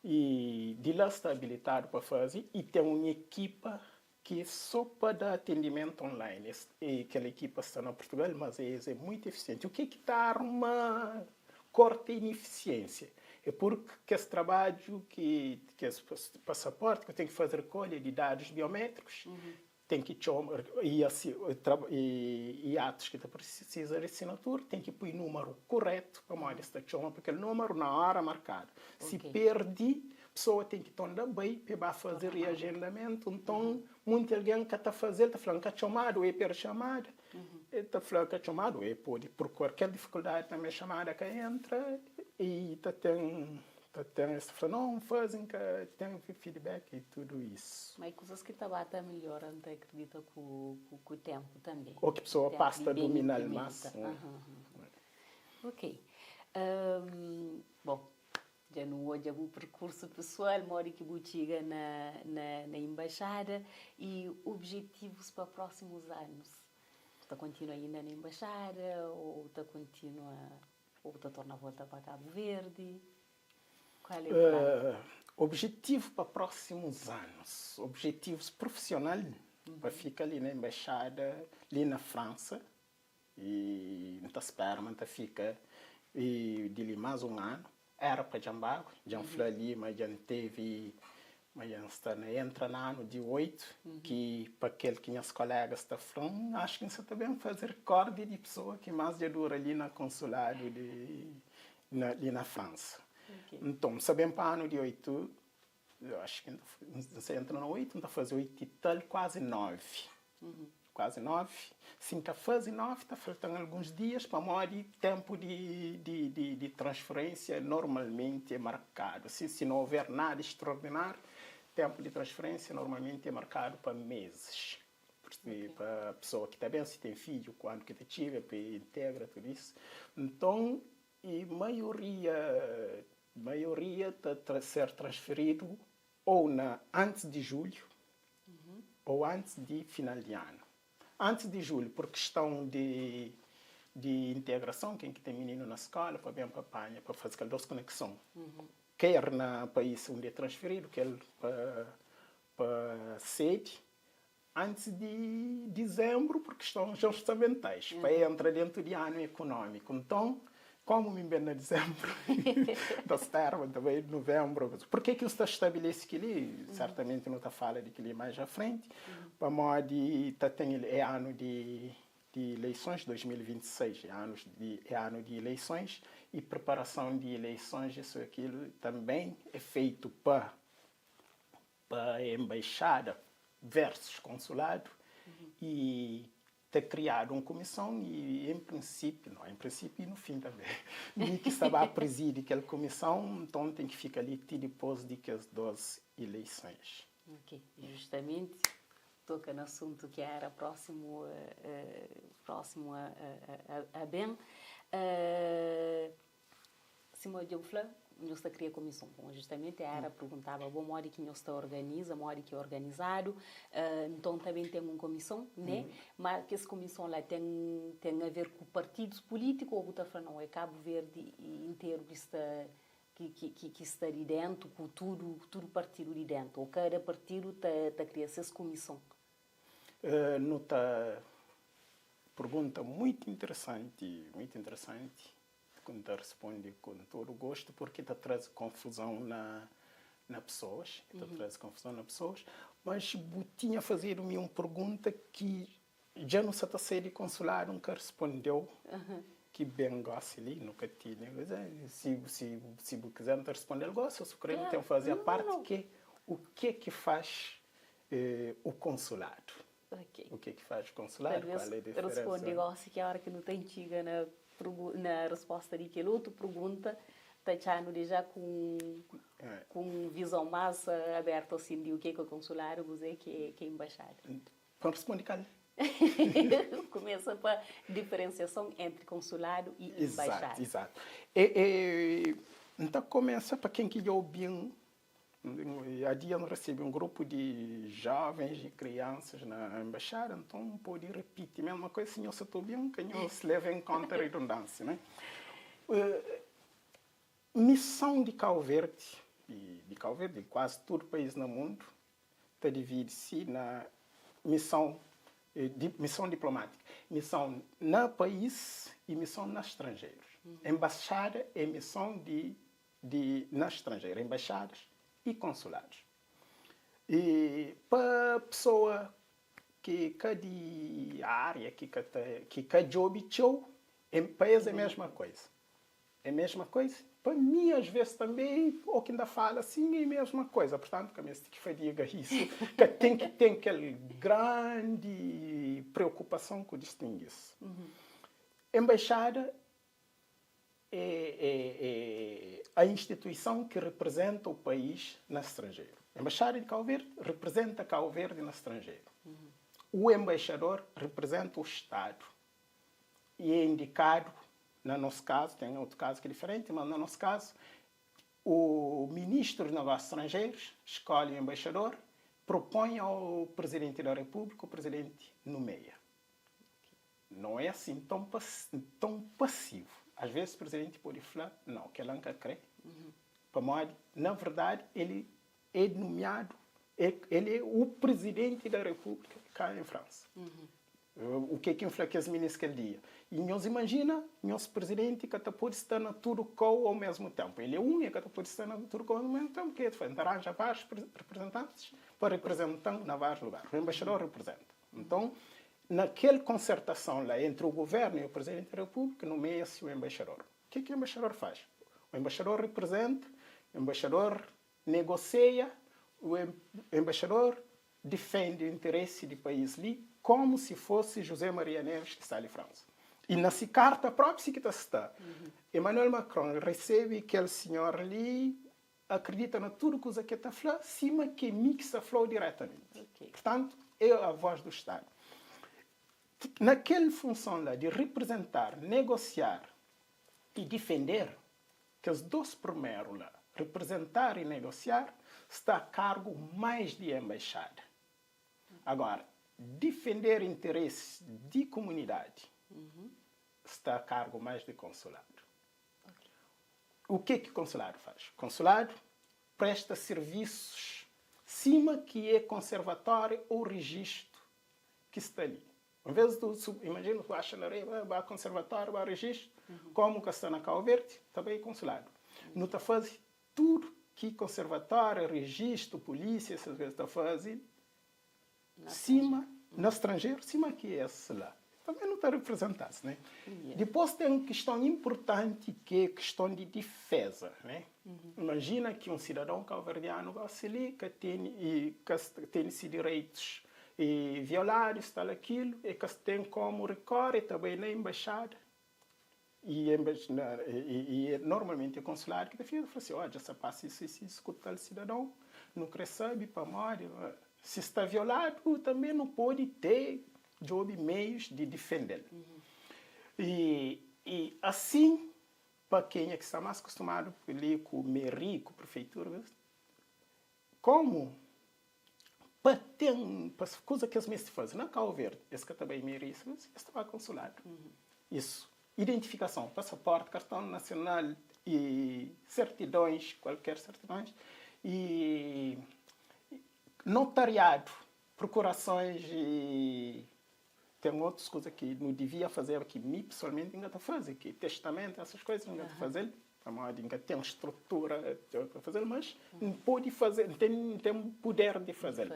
y di la sta abilitadu pa faze y ten un ekipa ki é so pa da atendimentu online. Es, e kel ekipa sta na Portugal, mas es é muitu efisienti. U ke ki ta arma korta inefisiensia? É purk kes trabadju ki kes pasaporti ku ten ki faze rekolha di dadus biometrikus, ten ki txoma y y atus ki ta prisiza di sinatura ten ki pui numeru kuretu pamodi es ta txoma pa kel numeru na ora markadu. Si perdi, pesoa ten ki tonda bai pa e ba faze riagendamentu. Nton, munti algen ka ta faze-l, ta fla, N ka txomadu, e perde xamada. E ta fla ka txomadu, e pode pur kualker difikuldadi tanbe xamada ka entra y ta ten Ta ten es ta fla no N faze N ka ten feedback y tudu isu. Ma e kuzas ki ta ba ta midjora N ta akredita ku ku tempu tanbe. O ki pesoa pasa ta duminal mas. Ok. Bon, dja nu odja bu perkursu pesoal, modi ki bu txiga na na na embaixada y objetivus pa próximus anus. Bu ta kontinua inda na embaixada ou ta kontinua Ou bu ta torna volta pa Kabu Verdi? Kual é planu? Objetivu pa prósimus anus, objetivus prufisional pa fika li na embaixada li na Fransa y N ta spera ma N ta fika di li más un anu. Era pa dja N ba, dja N fla li ma dja N tevi Ma dja N sta na entra na anu di 8, ki pa kel ki nhas kolégas ta fla-m, axu ki N sa ta ben faze rekórdi di pesoa ki más dja dura li na konsuladu di na li na Fransa. Nton, N sa ben pa anu di 8, axu ki N sa entra na 8, N ta faze 8 i tal, kuazi 9. Kuazi 9. Si N ka faze 9, ta falta-m alguns dias, pamodi ténpu di transferênsia normalmenti é markadu. Si si não houver nada extraordinário, ténpu di transferênsia normalmenti é markadu pa mezis. Pa pesoa ki ta ben, si ten fidju, kuandu ki ta txiga pa e integra tudu isu. Nton, e maioria maioria ta ser transferidu ou na antis di julhu ou antis di final di anu. Antis di julhu pur kistãu di di integrason, ken ki ten mininu na skola pa ben pa panha pa faze kel dos konekson, ker na pais undi é transferidu, kel pa pa sedi, antis di dizembru pur kistons orsamentais, pa entra dentu di anu ekonómiku. Nton, komu mi N ben na dizembru, N ta spera ma N ta bai nuvenbru. Purke ki N sta stabelese kel-li? Sertamenti nu ta fala di kel-li mais a frenti, pamodi ta ten é anu di di ileisons, 2026 é anus di é anu di ileisons, y preparason di ileisons, isu e akilu, tanben é feitu pa pa embaixada versus consulado e ta criado um comissão e em princípio, não em princípio e no fim também, mi ki sta ba preside kel comissão, nton ten ki fika li ti dipôs di kes 2 eleições. Ok, justamenti toka na assunto ki era próximo próximo a a a ben. Sima dja bu fla, nhos ta kria kumison. Bon, justamenti era perguntaba bo modi ki nhos ta organiza, modi ki é organizadu. Nton ta ben ten un kumison, ne? Ma kes kumison la ten ten a ver ku partidus pulítiku ô bu ta fla nau, é Kabu Verdi interu ki sta ki ki ki sta di dentu ku tudu tudu partidu di dentu ô kada partidu ta ta kria ses kumison? Nu ta pergunta muitu interesanti, muitu interesanti. Ku N ta responde ku tudu gostu purki ta traze konfuzon na na pesoas, ta traze konfuzon na pesoas, mas bu tinha fazedu mi un pergunta ki dja nu sa ta sai di konsuladu N ka respondeu ki ben gosi li nu ka tene si si si bu kizer N ta respondel gosi o si bu kre nu ten faze a parti ke u ke ki faz u konsuladu Ok. U ke ki faz konsuladu Talvez kual é diferensa responde gosi ki ora ki nu ta txiga na na resposta di kel otu pergunta ta txanu deja ku ku un vizon más abertu asin di u ke ki é konsuladu kuzê ki é embaixada. Pa N responde kal? Kumesa pa diferensiason entri konsuladu i embaixada. Izatu, izatu. E, e, N ta kumesa pa ken ki dja obi-m. Há dia N resebe un grupu di jovens i kriansas na embaxada, nton N pode ripiti mesma koisa, si nhos sa ta obi-m, ka nhos leva en konta ridundansia, né? Mison di Kau Verdi, i di Kau Verdi, di kuazi tudu país na mundu, ta dividi-si na mison mison diplomátika, mison na país i mison na stranjeru. Embaxada é mison di di na stranjeru, embaixadas i konsuladus. I pa pesoa ki ka di ária, ki ka ta ki ka djobe txeu, pa es é mesma koisa. É mesma koisa? Pa mi as ves tanbe o ki N ta fala sin é mesma koisa. Purtantu ka meste ki fadiga isu, ka ten ki ten kel grandi preokupason ku distingi is. Embaixada é a instituição que representa o país na estrangeiro. Embaixada de Cabo Verde representa Cabo Verde na estrangeiro. O embaixador representa o Estado e é indicado, na nosso caso, tem outro caso que é diferente, mas no nosso caso, o ministro dos Negócios Estrangeiros escolhe o embaixador, propõe ao presidente da República, o presidente nomeia. Não é assim tão tão passivo. Às vezes o presidente pode falar, não, que ele nunca crê. Pamodi, na verdade, ele é nomeado, ele é o presidente da República cá em França. O que é que fla kes ministros kel dia? E nhos imagina, nhos presidente ka ta pode sta na tudo kou ao mesmo tempo. Ele é um e ka ta pode sta na tudo kou ao mesmo tempo. Que ele faz? Então arranja vários representantes para representar na vários lugares. O embaixador representa. Então, naquele concertação lá entre o governo e o presidente da República, nomeia-se o embaixador. O que que o embaixador faz? O embaixador representa, o embaixador negocia, o embaixador defende o interesse do país ali, como se fosse José Maria Neves que está ali em França. E na si carta própria que está, Emmanuel Macron recebe aquele senhor ali, acredita na tudo coisa que está falando, cima que mi que está falando diretamente. Portanto, é a voz do Estado. Naquela função lá de representar, negociar e defender, que os dois primeiros lá, representar e negociar, está a cargo mais de embaixada. Agora, defender interesses de comunidade está a cargo mais de consulado. O que que o consulado faz? O consulado presta serviços cima que é conservatório ou registro que está ali. Em vez do, imagina, tu acha na areia, vai conservatório, vai registro, como que está na Cabo Verde, também é consulado. Não está fazendo tudo que conservatório, registro, polícia, essas coisas está fazendo, cima, no estrangeiro, cima que esse lá. Também não está representado, né? Depois tem uma questão importante que é a questão de defesa, né? Imagina que um cidadão cabo-verdiano gosta ali, que tem, e, que tem esses direitos e violados, tal aquilo, e que tem como recorre também na embaixada. E normalmente o consulado que defende, fala assim, olha, se passa isso, isso, isso com tal cidadão, não recebe para morrer. Se está violado, também não pode ter job meios de defender. E assim, para quem é que está mais acostumado ali com mairie, com prefeitura, como para ter para coisa que eles mesmos fazem na Cabo Verde, esse que também mairie, esse está consulado. Isso. Identificação, passaporte, cartão nacional e certidões, qualquer certidões, e notariado, procurações e tem outras coisas que não devia fazer, que mim pessoalmente ainda está fazendo, que testamento, essas coisas ainda está fazendo. Ainda tem estrutura para fazer, mas não pode fazer, tem poder de fazer.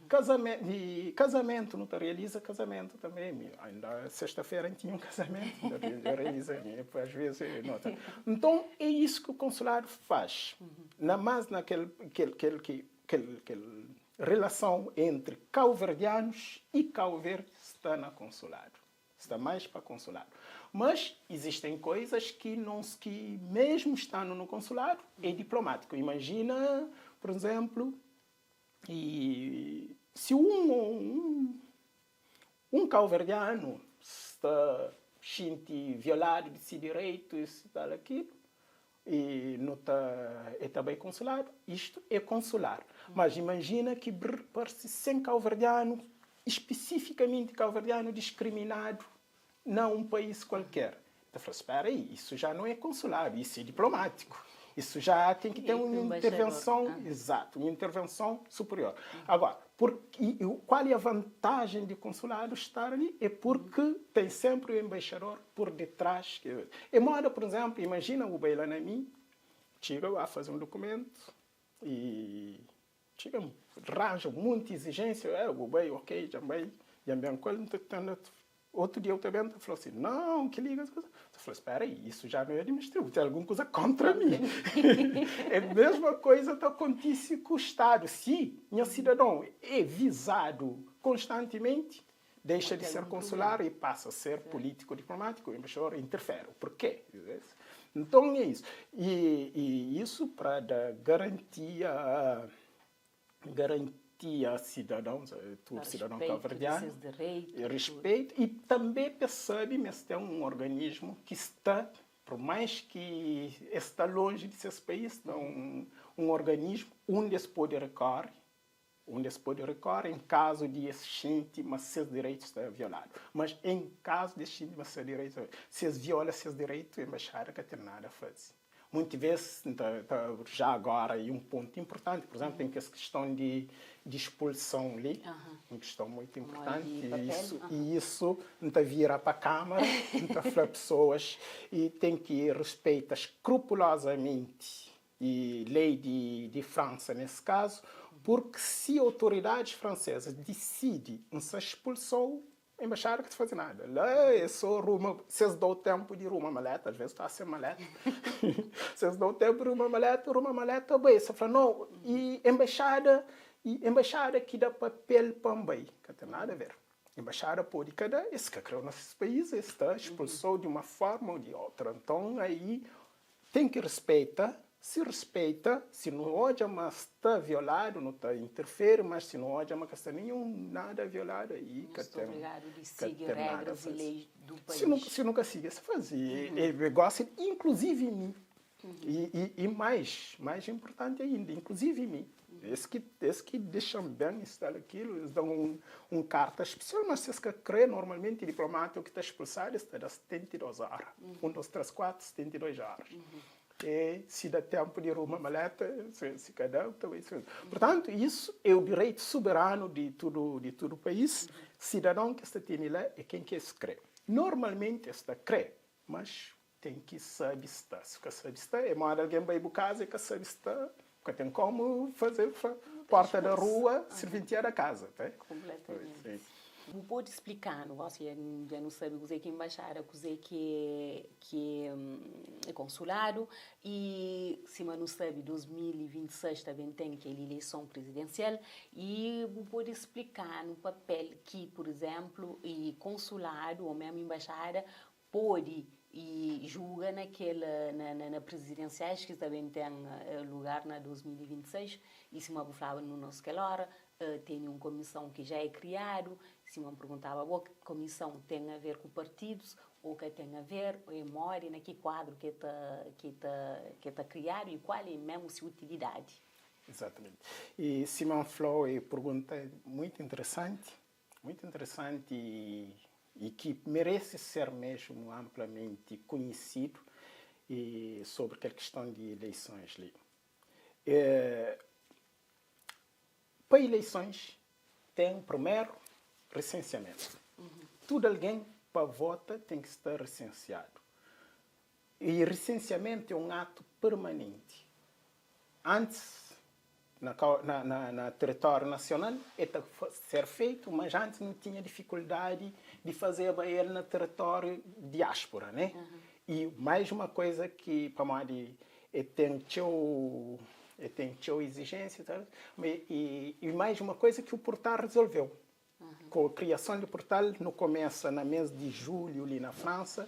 Casamento, e casamento, não te realiza casamento também. Ainda sexta-feira tinha um casamento, ainda realiza, às vezes. Não. Então, é isso que o consulado faz. Na mais naquele aquele, aquele, aquele, aquele relação entre cabo-verdianos e Cabo Verde está na consulado. Está mais para consulado. Mas existem coisas que, não, que mesmo estando no consulado, é diplomático. Imagina, por exemplo, e se um cabo-verdiano está sente violado de seu direito, isso, tal, aquilo, E nu ta e ta bai konsuladu, istu e konsular. Mas imajina ki brr parse sen kauverdianu, spesifikamenti kauverdianu diskriminadu na un país kualker. Ta fla, spera aí, isu já não é konsuladu, isu é diplomatiku. Isu já ten ki ten un intervenson, izatu, un intervenson superior. Agora, pur i kual é a vantajen di konsuladu star ali? É purki ten senpri un embaixador pur detrás. É moda, pur izénplu, imajina bu bai la na mi, txiga ba faze un dukumentu i txiga ranja munti izijénsia, eh, bu bai, ok, dja N bai, dja N ben ku el, N ta tenta Otu dia bu ta ben ta fla si, Nau, kel-li ka ta. Ta fla, Spera aí, isu já não é administrativu, ten algun kuza kontra mi. É mesma koiza ta kontise ku Stadu. Si nha sidadon é vizadu konstantimenti, dexa di ser konsular i pasa ser pulítiku diplomátiku, embaixador interfere. Purkê? Nton é isu. I isu pra da garantia. Garantia sidadons, tudu sidadon kabuverdianu, respeito i tanbe pa es sabe ma es ten un organismu ki sta, pur mais ki es sta lonji di ses país, sta un organismu undi es pode rekore, undi es pode rekore en kazu di es xinti ma ses direitu sta violadu. Mas en kazu di es xinti ma ses direitu sta violadu, si es viola ses direitu, embaixada ka ten nada faze. Munti vês, N ta ta já agora e un pontu inpurtanti, pur izénplu, ten kes kiston di di spulson li, un kiston muitu inpurtanti, i isu i isu N ta vira pa kámara, N ta fla pesoas i ten ki respeita skrupulozamenti i lei di di Fransa nes kazu, purki si otoridadis fransezas disidi N sa spulsou, Embaixada ka ta faze nada. La é so ruma, si es dau tempu di ruma maleta, às vezes ta sem maleta, si es dau tempu di ruma maleta, ruma maleta bai. Es ta fla, no, i embaixada, i embaixada ki da papel pa N bai. Ka ten nada a ver. Embaixada pode ka da, es ka kreu na ses país, es ta expulsau di uma forma ou di outra. Nton, aí Ten ki respeita, si respeita, si nu odja ma sta violadu nu ta interferi, mas si nu odja ma ka sta ninhun nada violadu aí ka ten ka ten nada faze. Si nu si nu ka sigi es faze e gosi inkluzivi mi i i i mais mais inpurtanti ainda inkluzivi mi es ki es ki dexan ben instala kilu es dan un un karta spesial mas si es ka kre normalmenti diplomata ki ta expulsadu es ta da 72 ora. 1, 2, 3, 4, 72 horas. E si da tempu di ruma maleta, si ka da, ta bai. Portantu, isu é o direitu soberanu di tudu di tudu país. Sidadon ki es ta tene la é ken ki es kre. Normalmenti es ta kre, mas ten ki sabe sta. Si ka sabe sta, é moda algen bai bu kaza e ka sabe sta, ka ten komu faze porta da rua, sirventia da kaza. Kompletamenti. Bu pode splika-nu, gosi dja nu sabe kuzê ki é enbaixada, kuzê ki é ki é konsuladu i sima nu sabe 2026 ta ben ten kel ileison prizidensial i bu pode splika-nu papel ki pur izénplu i konsuladu ô mésmu enbaixada pode i juga na kel na na prizidensiais ki ta ben ten lugar na 2026 i sima bu flaba nu nos kel óra Tene un comissão ki já é criadu, sima N perguntaba bo, comissão ten a ver ku partidus ou ka ten a ver, ou é modi, na ki kuadru ki ta ki ta ki ta criadu e kual é mesmu si utilidadi? Exatamente. E sima N flau é pergunta muito interessanti, muito interessanti e e ki merece ser mesmu amplamente conhecidu e sobre kel questão di eleições li. E Pa ileisons ten primeru resensiamentu. Tudu algen pa vota ten ki sta resensiadu. I resensiamentu é un atu permanenti. Antis na na na teritóriu nasional e ta ser feitu, mas antis nu tinha difikuldadi di fazeba el na teritóriu diáspora, ne? I mais uma koiza ki pamodi E ten txeu e ten txeu izijénsia ta e e mais uma koiza ki o portal rezolveu ku kriason di portal nu kumesa na mês di julhu li na Fransa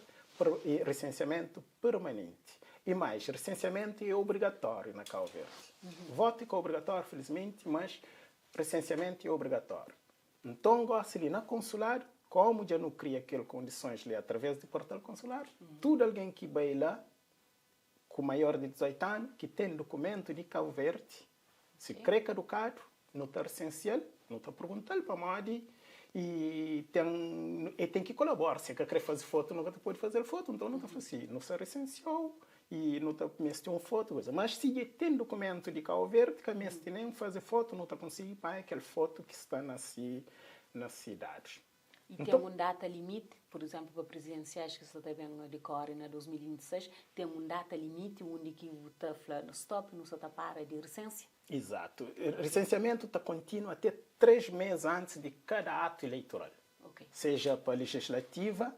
e resensiamentu permanenti e mais resensiamentu é obrigatóriu na Kau Verdi votu é ka obrigatóriu felizmenti mas resensiamentu é obrigatóriu nton gosi li na konsuladu komu dja nu kria kel kondisons li através di portal konsuladu tudu algen ki bai la. ku maior di 18 anu ki ten dukumentu di Kabu Verdi, si kre kadukadu, nu ta resensia-l, nu ta pergunta-l pamodi e ten e ten ki kolabora. Si e ka kre faze fotu, nu ka ta pode faze-l fotu. Nton nu ta fla si, nu sta resensia-u i nu ta meste un fotu, kuza. Mas si e ten dukumentu di Kabu Verdi, ka meste nen faze fotu, nu ta konsigi panha kel fotu ki sta na si na si dadus. I ten un data limiti, pur izénplu pa prizidensiais ki sta ta ben dikóre na 2026, ten un data limiti undi ki bu ta fla stop, nu sta ta para di risensia? Izatu. Risensiamentu ta kontinua te 3 mês antis di kada atu eleitoral, seja pa legislativa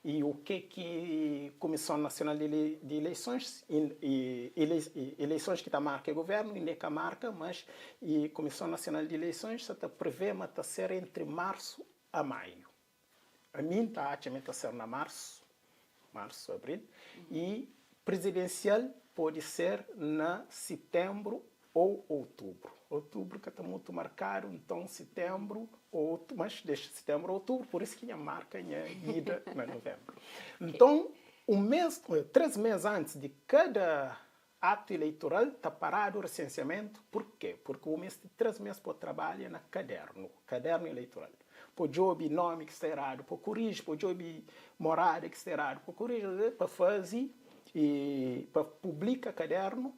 i u ke ki Kumison Nasional di Eleisons, eleisons ki ta marka é guvernu, inda é ka marka, mas i Kumison Nasional di Eleisons sa ta prevê ma ta ser entri marsu a maiu. Ami N ta atxa ma ta ser na marsu, marsu, abril, i prizidensial pode ser na sitenbru ou outubru. Outubru ka ta mutu markadu, nton sitenbru ou outubru, mas dexa sitenbru ou outubru, pur isu ki nha marka nha ida na nuvenbru. Nton, un mes, três mes antis di kada atu eleitoral ta paradu resensiamentu, purke? Purki bu meste 3 mes pa trabalha na kadernu, kadernu eleitoral, pa djobe nomi ki sta eradu, pa koriji, pa djobe morada ki sta eradu, pa koriji, pa faze i pa publika kadernu,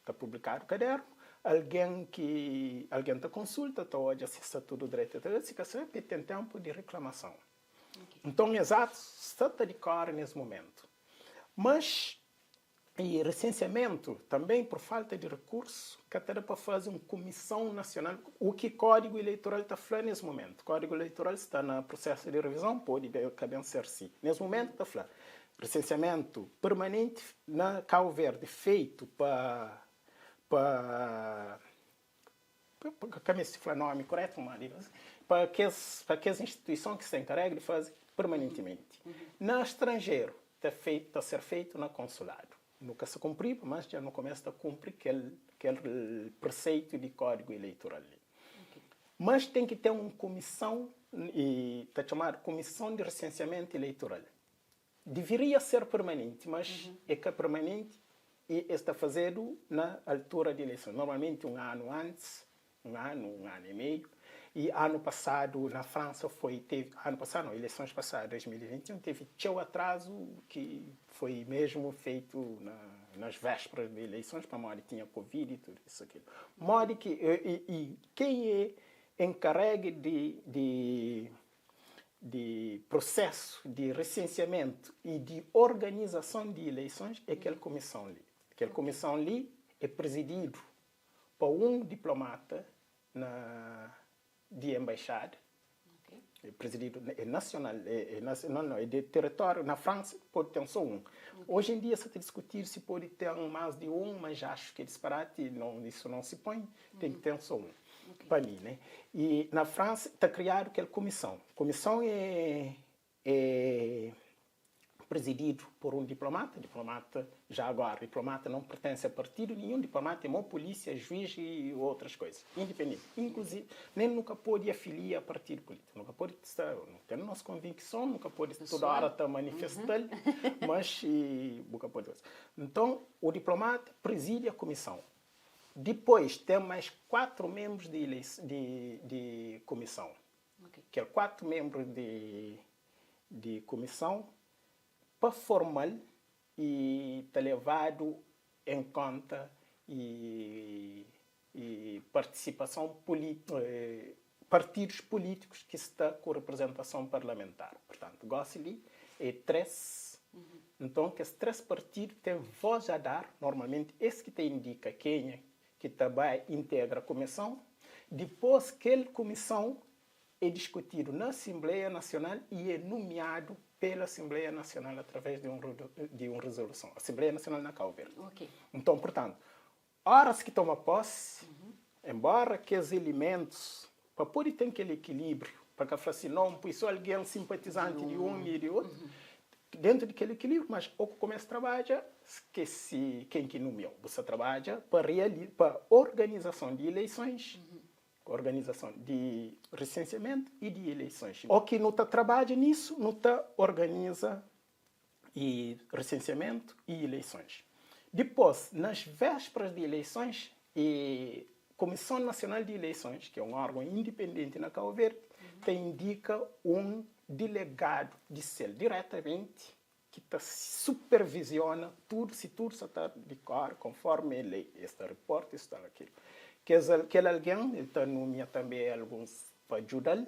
ta publikadu kadernu, algen ki algen ta konsulta, ta odja si sta tudu dretu, ta si ka sta, pa e ten tenpu di riklamason. Nton es atus sta ta dikore nes mumentu. Mas I resensiamentu tanben pur falta di rekursu ka ta da pa faze un kumison nasional, u ki kódigu ileitoral ta fla nes mumentu. Kódigu ileitoral sta na prusesu di revizon, pode ka ben ser si. Nes mumentu ta fla, resensiamentu permanenti na Kabu Verdi feitu pa pa ka meste fla nomi kuretu, ma pa kes pa kes instituison ki sta enkaregi di faze permanentimenti. Na stranjeru ta feitu ta ser feitu na konsuladu. Nu ka sta kunpriba, mas dja nu kumesa ta kunpri kel kel preseitu di kódigu eleitoral li. Mas ten ki ten un kumison i ta txomadu kumison di resensiamentu eleitoral. Diviria ser permanenti, mas e ka permanenti i es ta fazedu na altura di eleison, normalmenti un anu antis, un anu, un anu i meiu. I anu pasadu na Fransa foi tevi, anu pasadu nau, eleisons pasadu, 2021, tevi txeu atrazu ki foi mesmu feitu na nas vésperas di eleisons pamodi tinha covid i tudu isu akilu. Modi ki i ken e enkaregi di di di prosesu di resensiamentu i di organizason di ileisons é kel kumison li. Kel kumison li é prizididu pa un diplomata na di embaixada, é prizididu, é nasional, é nasional nau, é di teritóriu, na Fransa pode ten so un. Oji en dia sa ta diskutidu si pode ten más di un, mas axu ki é disparati, isu nau si poi, ten ki ten so un. Pa mi, né? I na Fransa ta kriadu kel kumison. Kumison é é prizididu por un diplomata. Diplomata, já agora, diplomata não pertense a partidu ninhun. Diplomata é mo polísia, juiz i outras coisas. Independenti. Inkluzivi, nen nu ka pode afilia a partidu polítiku. Nu ka pode sta, nu ten nos konvinkison, nu ka pode tudu ora ta manifesta-l, mas bu ka pode. Nton, o diplomata prizidi a kumison. Dipôs ten mais 4 menbrus di di di kumison. Kel 4 menbru di di kumison pa formal i ta levadu en konta i i partisipason puli partidus pulitikus ki sta ku reprezentason parlamentar. Purtantu, gosi li e 3. Nton, kes 3 partidu ten vós a dar, normalmenti es ki ta indika kenha ki ta bai integra kumison. Dipôs, kel kumison é diskutidu na Asinbleia Nasional i é numiadu pela Asinbleia Nasional através di un di un rezoluson. Asinbleia Nasional na Kau Verdi. Nton, purtantu, óras ki toma pósi, enbóra kes ilimentus pa pode ten kel ekilíbriu, pa ka fla si non, pui sô algen sinpatizanti di un i di otu, dentu di kel ekilíbriu, mas ô ku kumesa trabadja, skese ken ki numia-u, bu sta trabadja pa reali, pa organizason di ileisons, organizason di resensiamentu i di ileisons. Ô ki nu ta trabadja nisu, nu ta organiza i resensiamentu i ileisons. Dipôs, nas vésperas di ileisons, e Kumison Nasional di Ileisons, ki é un órgon indipendenti na Kau Verdi, ta indika un dilegadu di sel diretamenti ki ta superviziona tudu si tudu sa ta dikóre konformi lei. Es ta riporta isu tal akilu. Kes kel algen el ta numia tanbe alguns pa djuda-l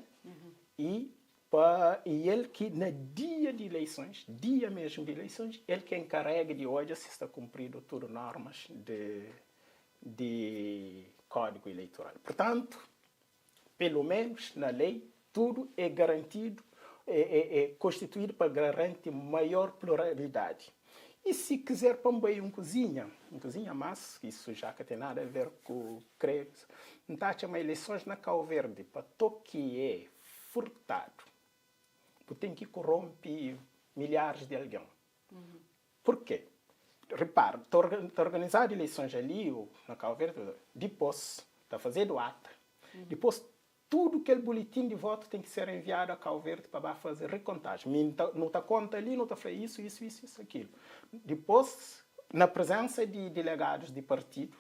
i Pa i el ki na dia di ileisons, dia mesmu di ileisons, el ki enkarega di odja si sta kunpridu tudu normas di di kódigu ileitoral. Purtantu, pelu menus na lei, tudu é garantidu, é é é konstituídu pa garanti maior pluralidadi. I si kizer pa N bai un kuzinha, un kuzinha mas, isu já ka ten nada a ver ku kre, N ta atxa ma ileisons na Kauverdi, pa to ki é furtadu. Bu ten ki koronpi milharis di algen. Purkê? Ripara, ta organizadu ileisons ali ô na Kau Verdi, dipôs ta fazedu ata, dipôs tudu kel bulitin di votu ten ki ser enviadu a Kau Verdi pa ba faze rikontajen. Mi nu ta konta ali, nu ta fla isu, isu, isu, isu, akilu. Dipôs, na prezensa di dilegadus di partidu,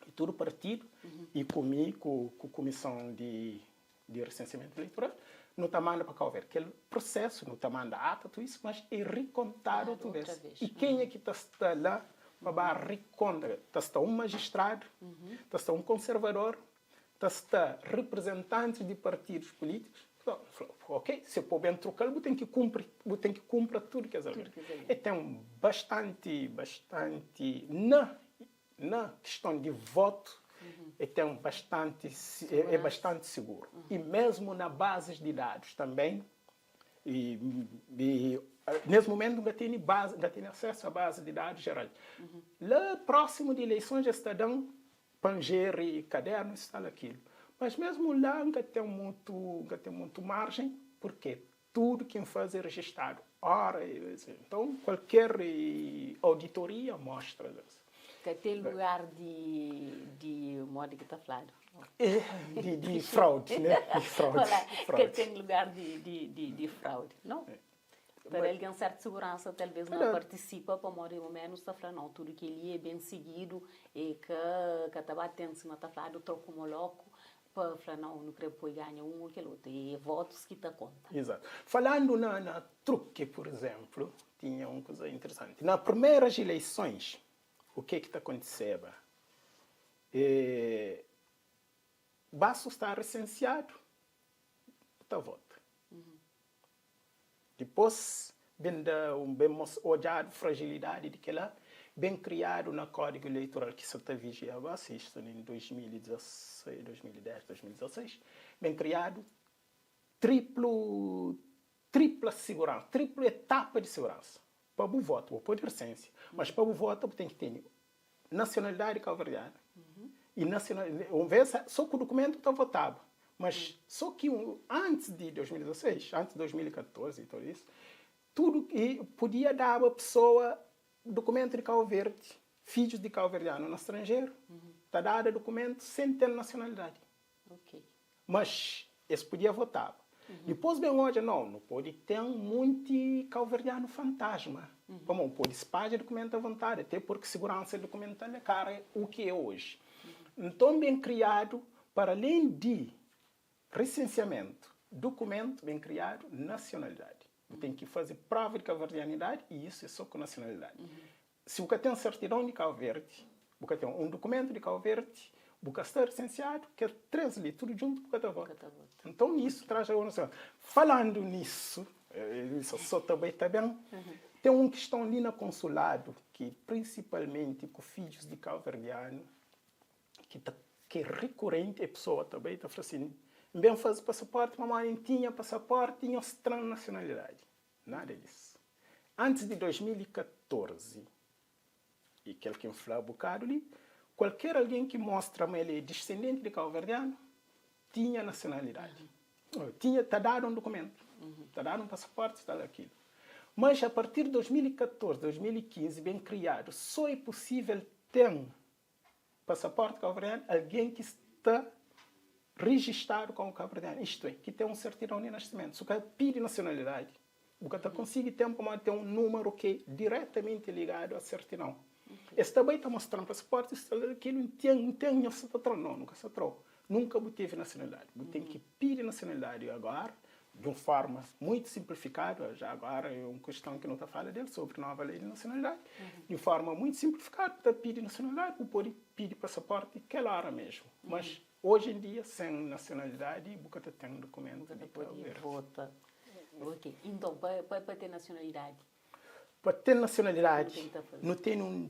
di tudu partidu i ku mi ku ku kumison di di resensiamentu eleitoral nu ta manda pa Kau Verdi kel prosesu nu ta manda ata tudu isu mas e rikontadu otu bes i kenha ki ta sta la pa ba rikonta ta sta un majistradu ta sta un konservador ta sta riprizentantis di partidus pulitikus ok se po ben trokal bu ten ki kunpri bu ten ki kunpra tudu kes algen e ten bastanti bastanti na Na kiston di votu e ten bastanti e bastanti siguru i mesmu na bazis di dadus tanben i i nes mumentu N ka tene base N ka tene asesu a base di dadus jeral. La prosimu di ileisons es ta dan pa N jeri kadernu is tal akilu mas mesmu la N ka ten mutu N ka ten mutu marjen purke Tudu ki N faze é rejistadu. Ora, nton, kualker auditoria mostra es. Ka ten lugar di, di, modi ki ta fladu? Di, di fraude, né? Di fraude. Olá, ka ten lugar di, di, di, di fraude, nau? Ta da algen sertu seguransa, talvês na partisipa, pamodi o menus ta fla, nau, tudu kel-li é ben sigidu, e ka, ka ta ba ten, sima ta fladu, troku moloku, Pa fla nau, nu kre poi ganha un o kel otu. É votus ki ta konta. Exato. Falandu na na truki, pur izemplu, tinha un kuza interesanti. Na primeras ileisons, u ke ki ta kontiseba? E bastu sta resensiadu, bu ta vota. Dipôs, ben da un ben odjadu frajilidadi di kela, ben kriadu na Kódigu Ileitoral ki sa ta vijia gosi, istu na 2016, 2010, 2016, ben kriadu triplu tripla siguransa, triplu etapa di siguransa. Pa bu vota, bu pode resensia, mas pa bu vota bu ten ki tene nasionalidadi kauverdianu i nasional un vez so ku dukumentu ta votaba mas so ki un antis di 2016 antis di 2014 i tudu isu tudu i pudia daba pesoa dukumentu di Kau Verdi fidjus di kauverdianu na stranjeru ta dada dukumentu sen ten nasionalidadi. Mas es podia votaba. Dipôs ben odja, nau, nu pode ten munti kauverdianu fantasma. Pamodi bu pode spadja dukumentu avontadi, até purki siguransa dukumental é kara u ki é oji. Nton ben kriadu, para alén di risensiamentu, dukumentu, ben kriadu nasionalidadi. Bu ten ki faze prova di kauverdianidadi i isu é so ku nasionalidadi. Si bu ka ten sertidon di Kau Verdi, bu ka ten un dukumentu di Kau Verdi, bu ka sta risensiadu, kel 3 li tudu djuntu bu ka ta vota. Nton isu traz algun seguransa. Falandu nisu, isu so ta bai ta ben, ten un kiston li na konsuladu ki prinsipalmenti ku fidjus di kauverdianu ki ta ki é rikurenti, e pesoa ta bai ta fla sin, N ben faze pasaporti pamodi N tinha pasaporti nhos tra-m nasionalidadi. Nada disso. Antis di 2014, i kel ki N fla bukadu li, kualker algen ki mostra ma el é disendenti di kauverdianu tinha nasionalidadi. Tinha, ta dadu un dukumentu, ta dadu un pasaporti, tal akilu. Mas a partir di 2014, 2015 ben kriadu, só é pusível ten Pasaporti kauverdianu, algen ki sta rijistadu komu kauverdianu, istu é, ki ten un sertidon di nasimentu. Si bu ka pidi nasionalidadi, bu ka ta konsigi ten pamodi ten un numeru ki é diretamenti ligadu a sertidon. Es ta bai ta mostra-m pasaporti, es ta fla, Kel N ten, N ten, nhos sa ta tra-m. No, nu ka sa tra-u. Nunka bu tevi nasionalidadi. Bu ten ki pidi nasionalidadi agora, di un forma muitu sinplifikadu, já agora é un kiston ki nu ta fala del, sobri nova lei di nasionalidadi. Di un forma muitu sinplifikadu, bu ta pidi nasionalidadi, bu podi pidi pasaporti kel ora mesmu. Mas, oji en dia, sen nasionalidadi, bu ka ta ten dukumentu di Cabo Verde. Vota. Ok. Inton, pa ten nasionalidadi, Pa ten nasionalidadi, nu ten un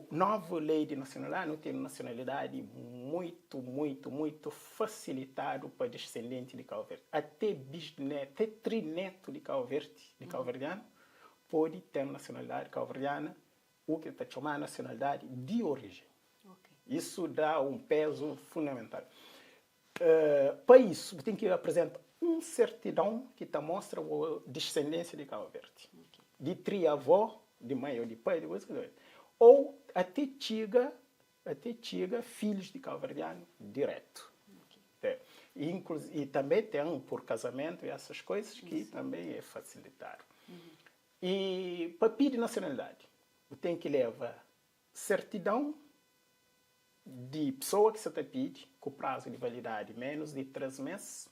novu lei di nasionalidadi, nu ten un nasionalidadi muitu, muitu, muitu fasilitadu pa disendenti di Kau Verdi. Ate bisnetu, ate trinetu di Kau Verdi, di kauverdianu, pode ten nasionalidadi kauverdiana, u ki ta txoma nasionalidadi di orijen. Isu da un pezu fundamental. Pa isu, bu ten ki aprezenta un sertidon ki ta mostra bu disendénsia di Kabu Verdi, di tri-avó, di mai ô di pai, di ô ate txiga ate txiga filhus di kauverdianu diretu. I tanbe ten pur kazamentu i esas koisas ki tanbe é fasilitadu. I pa pidi nasionalidadi, bu ten ki leba Sertidon di pesoa ki sa ta pidi, ku prazu di validadi menus di 3 mes,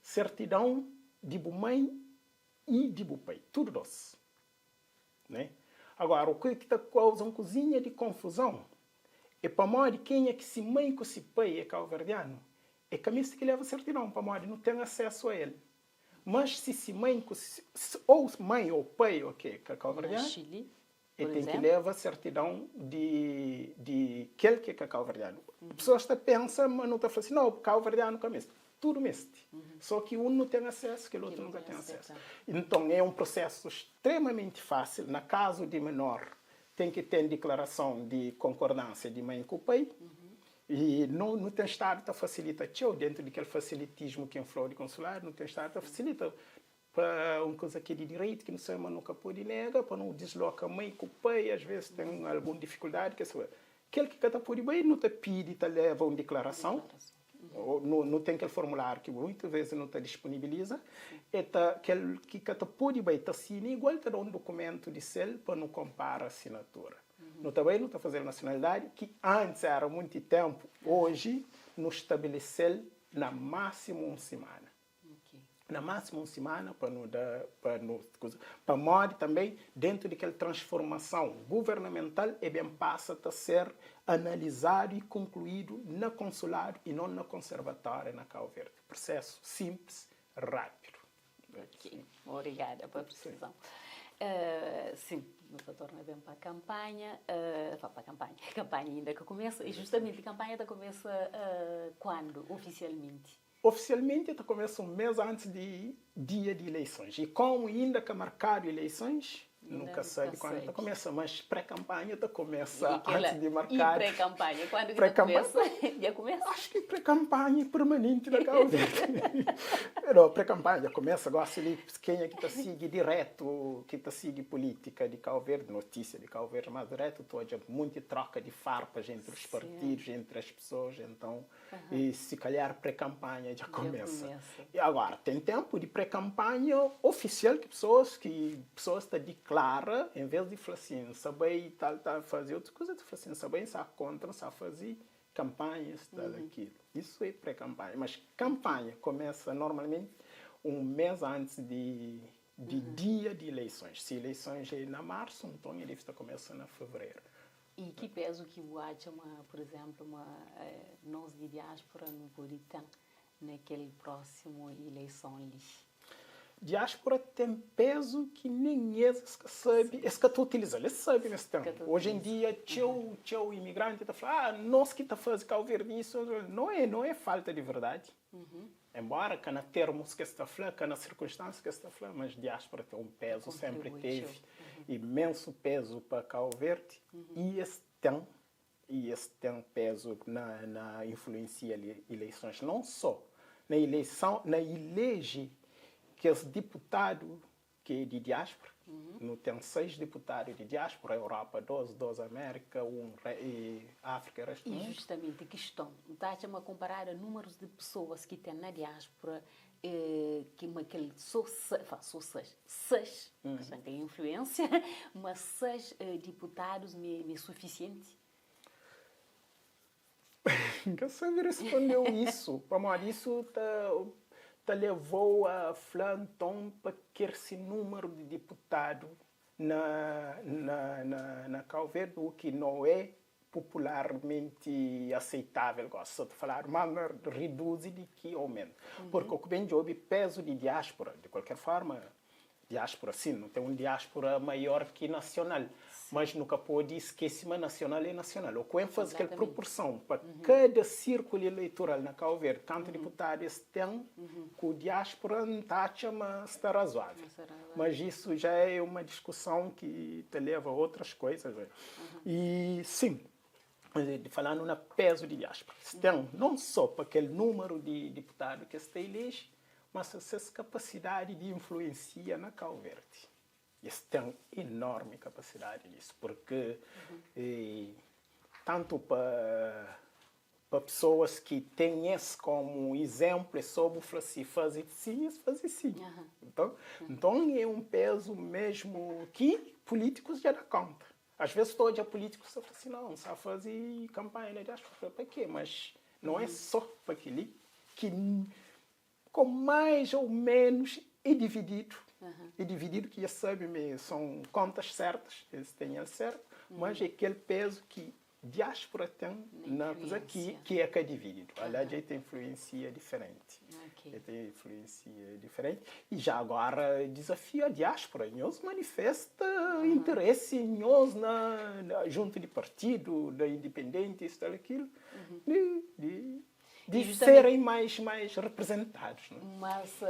sertidon di bu mai y di bu pai, tudu dos, ne? Agora, u ki ta kauza un kuzinha di konfuzon é pamodi kenha ki si mai ku si pai é kauverdianu, é ka meste ki leva sertidon, pamodi nu ten asesu a el. Mas si si mai ku si, ou mai ou pai, ok, ka kauverdianu, E ten ki leva sertidon di di kel ki é ka kauverdianu. Pesoas ta pensa ma nu ta fla si, no, kauverdianu ka meste. Tudu meste. So ki un nu ten asesu, kel otu nu ka ten asesu. Nton, é un prosesu stremamenti fasil. Na kazu di menor, ten ki ten diklarason di konkordansia di mai ku pai. I no nu ten stadu ta fasilita txeu, dentu di kel fasilitismu ki N fla-u di konsuladu, nu ten stadu ta fasilita Pa un kuza ki é di direitu ki nu sabe ma nu ka pode nega, pa nu disloka mai ku pai, as ves ten algun difikuldadi ke sabe. Kel ki ka ta pode bai, nu ta pidi, ta leva un diklarason, nu nu ten kel formuláriu ki muitu ves nu ta disponibiliza, e ta kel ki ka ta pode bai ta sina igual, ta da un dukumentu di sel pa nu konpara asinatura. Nu ta bai nu ta fazel nasionalidadi ki antis era munti tenpu, oji nu stabelesel na másimu un simana. Na máximo un simana pa nu da pa nu kuza. Pamodi tanbê dentu di kel transformason guvernamental e ben pasa ta ser analizadu i konkluídu na konsuladu i non na konservatória na Kau Verdi. Prosesu sinplis, rápidu. Ok, obrigada pa presizon. Sin, nu ta torna ben pa kanpanha, pa kanpanha, kanpanha inda ka kumesa, i justamenti kanpanha ta kumesa kuandu ofisialmenti? Ofisialmenti ta kumesa un mes antis di dia di ileisons. I komu inda ka markadu ileisons, nu ka sabe kuandu ta kumesa, mas pré-kanpanha ta kumesa antis di markadu. I pré-kanpanha, kuandu ki ta kumesa? Dja kumesa? Acho ki pré-kanpanha é permanenti na Cabo Verde. No, pré-kanpanha dja kumesa gosi li, kenha ki ta sigi diretu, ki ta sigi pulítika di Cabo Verde, notísia di Cabo Verde mas diretu, ta odja munti troka di farpas entri os partidus, entri as pesoas, entãu E si kalhar pré-kanpanha dja kumesa. E agora, ten tenpu di pré-kanpanha ofisial ki pesoas ki pesoas ta diklara, en ves di fla sin, N sa bai tal tal faze otu kuza, ta fla sin, N sa bai, N sa kontra, N sa faze kanpanhas tal akilu. Isu é pré-kanpanha. Mas kanpanha kumesa normalmenti un mes antis di di dia di ileisons. Si ileisons é na marsu, nton e debe sta kumesa na fevereru. I ki pezu ki bu atxa ma, pur izénplu, ma nos di diáspora nu pode ten na kel prósimu ileison li? Diáspora ten pezu ki nen es es ka sabe, es ka ta utiliza-l. Es sabe ma es ten. Oji en dia txeu, txeu imigranti ta fla, ah, nos ki ta faze Kau Verdi isu. Não é, não é falta di verdadi. Enbóra ka na termus ki es ta fla, ka na sirkunstánsia ki es ta fla, mas diáspora ten un pézu, sénpri tevi imensu pézu pa Kau Verdi i es ten, i es ten pézu na na influensia ileisons, non só na ileison, na ileje kes diputadu ki é di diáspora. Nu ten 6 diputadu di diáspora, Europa 2, 2 Amérika, 1 Áfrika e restu di mundu. I justamenti kiston, N ta atxa ma konparadu a númerus di pesoas ki ten na diáspora, Ki ma kel so so 6, 6, ka ten influênsia, ma 6 diputadus mi é sufisienti? N ka sabe respondeu isu, pamodi isu ta ta levou a fla nton pa kerse numeru di diputadu na na na na Kau Verdi, u ki no é popularmenti aseitável gosi. Sa ta faladu más na riduzi di ki aumenta. Purki o ku ben djobe pezu di diáspora, di kualker forma, diáspora, sin, nu ten un diáspora maior ki nasional, mas nu ka pode skese ma nasional é nasional. O ku N faze kel proporson pa kada sírkulu eleitoral na Kau Verdi, kantu diputadu es ten ku diáspora, N ta atxa ma sta razoável. Mas isu já é uma diskuson ki ta leva a otras koizas. E sin, falando na pezu di diáspora, es ten non só pa kel númeru di diputadu ki es ta ileje, mas ses kapasidadi di influensia na Kau Verdi. Es ten enormi kapasidadi disu, purki tantu pa pa pesoas ki ten es komu izénplu, es sô bu fla si faze si, es faze si. Nton, nton é un pezu mesmu ki pulítikus dja da kónta. Às vezes ta odja pulítikus ta fla si, não, N sa faze kanpanha na diáspora. Pa kê? Mas não é só pa kel-li ki com mais ou menos é divididu. É divididu ki dja sabe ma são contas certas, es ten el certo, mas é kel pezu ki diáspora ten na kuza ki ki é ka divididu. Ala dja ten influensia diferenti. Dja ten influensia diferenti. I já agora dizafia diáspora, nhos manifesta interesi nhos na na juntu di partidu, da indipendenti, istu tal akilu, di di di serem mais mais representados. Né? Mas,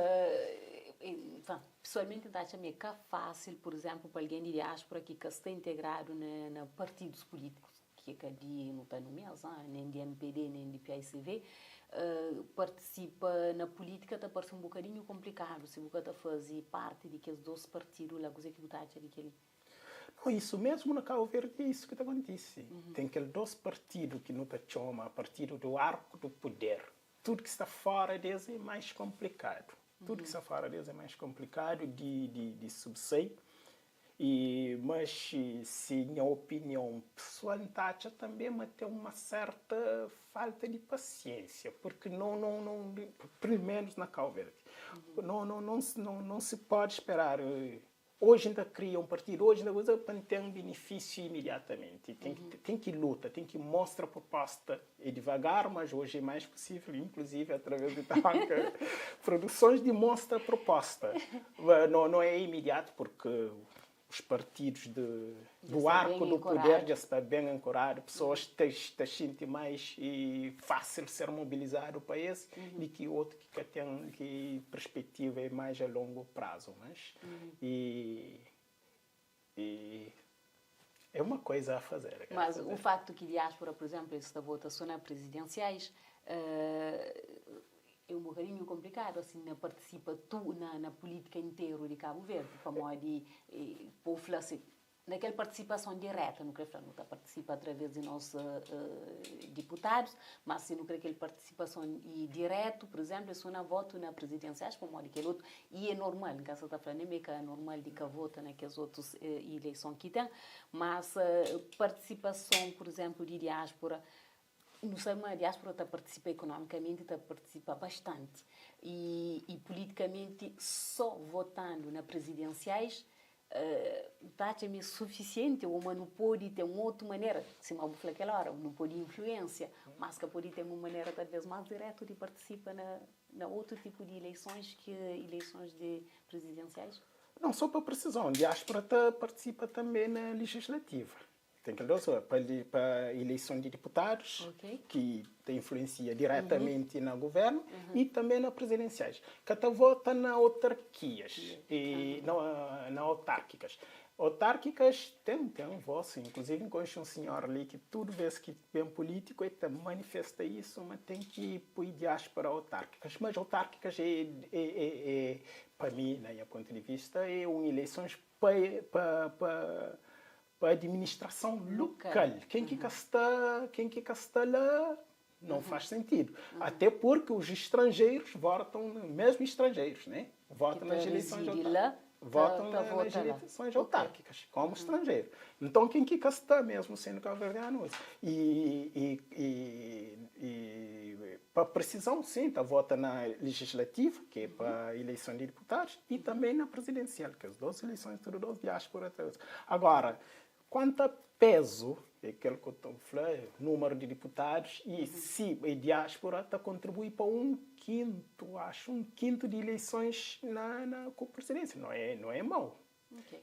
enfin, pessoalmente N ta atxa ma é ka fásil, por exemplo, pa algen di diáspora ki ka sta integradu na na partidus polítikus, ki é ka di, nu ta numia-s, nen di mpd, nen di paicv, partisipa na pulítika ta parse un bokadinhu konplikadu si bu ka ta faze parti di kes dos partidu la. Kuzê ki bu ta atxa di kel-li? Nau, isu mesmu na Kabu Verdi é isu ki ta kontise. Ten kel dos partidu ki nu ta txoma partidu do arku do puder. Tudu ki sta fora des é mais konplikadu. Tudu ki sta fora des é mais konplikadu di di di subsai. E mas si nha opinion pesoal N ta atxa tanbe ma ten uma serta falta di pasiensia purki no no no pelu menus na Kau Verdi no no no no se pode esperar Oji N ta kria un partidu, oji N ta kuza pa N ten benefisiu imediatamenti. Ten ki, ten ki luta, ten ki mostra proposta. É divagar, mas oji é mais pusível, inkluzivi através di Tabanka Produções, di mostra proposta. No, no é imediatu purki os partidus di do arku do puder dja sta ben ankoradu, pesoas ta ta xinti mais fásil ser mobilizadu pa es di ki otu ki ka ten ki perspetiva é mais a longo prazo, mas e e é uma coisa a fazer. É Mas o facto que diáspora, por exemplo, eles ta vota só na presidenciais, é um bocadinho complicado assim na participa tu na na política inteiro de Cabo Verde, pamodi povo fla assim, Na kel partisipason direta, nu kre fla, nu ta partisipa através di nos diputadus, mas si nu kre kel partisipason diretu, pur izénplu, é so na votu na prizidensiais, pamodi kel otu, i é normal, N ka sa ta fla nen ma é ka normal di ka vota na kes otus ileison ki ten, mas partisipason, pur izénplu, di diáspora, Nu sabe ma diáspora ta partisipa ekonomikamenti, ta partisipa bastanti. I, i politikamenti só votandu na prizidensiais ta atxa ma é sufisienti ou ma nu pode ten un otu manera, sima bu fla kel óra, nu pode influensia, mas ka pode ten un manera talvês más diretu di partisipa na na otu tipu di ileisons ki ileisons di prizidensiais? Não, só pa presizon, diáspora ta partisipa tanbe na legislativa. Ten kel dos, pa pa ileison di diputadus, ki ta influensia diretamenti na guvernu, i tanbe na prizidensiais. Ka ta vota na otarkias, i na na otarkikas. Otarkikas ten ten vos, inkluzivi N konxe un sinhora li ki tudu bes ki ben pulitiku e ta manifesta isu, ma ten ki pui diaspora otarkikas. Mas otarkikas é é é é pa mi, na nha pontu di vista, é un ileisons pa pa pa Pa administrason lukal. Ken ki ka sta, ken ki ka sta la, Não faz sentido. Até porque os estrangeiros votam, mesmo estrangeiros, né? Votam Ki nas ta eleições rezidi la, ta votam ta nas vota la. eleições Ok. autárquicas, como estrangeiro. Então, quem que cá está mesmo sendo cabo-verdiano? E para precisão, sim, tá vota na legislativa, que é para a eleição de deputados, e também na presidencial, que as duas eleições, tudo duas diáspora. Agora, quanto a peso, é aquele que eu estou a falar, número de deputados, e se a diáspora está a contribuir para um quinto, acho, um quinto de eleições na com a presidência. Não é mau.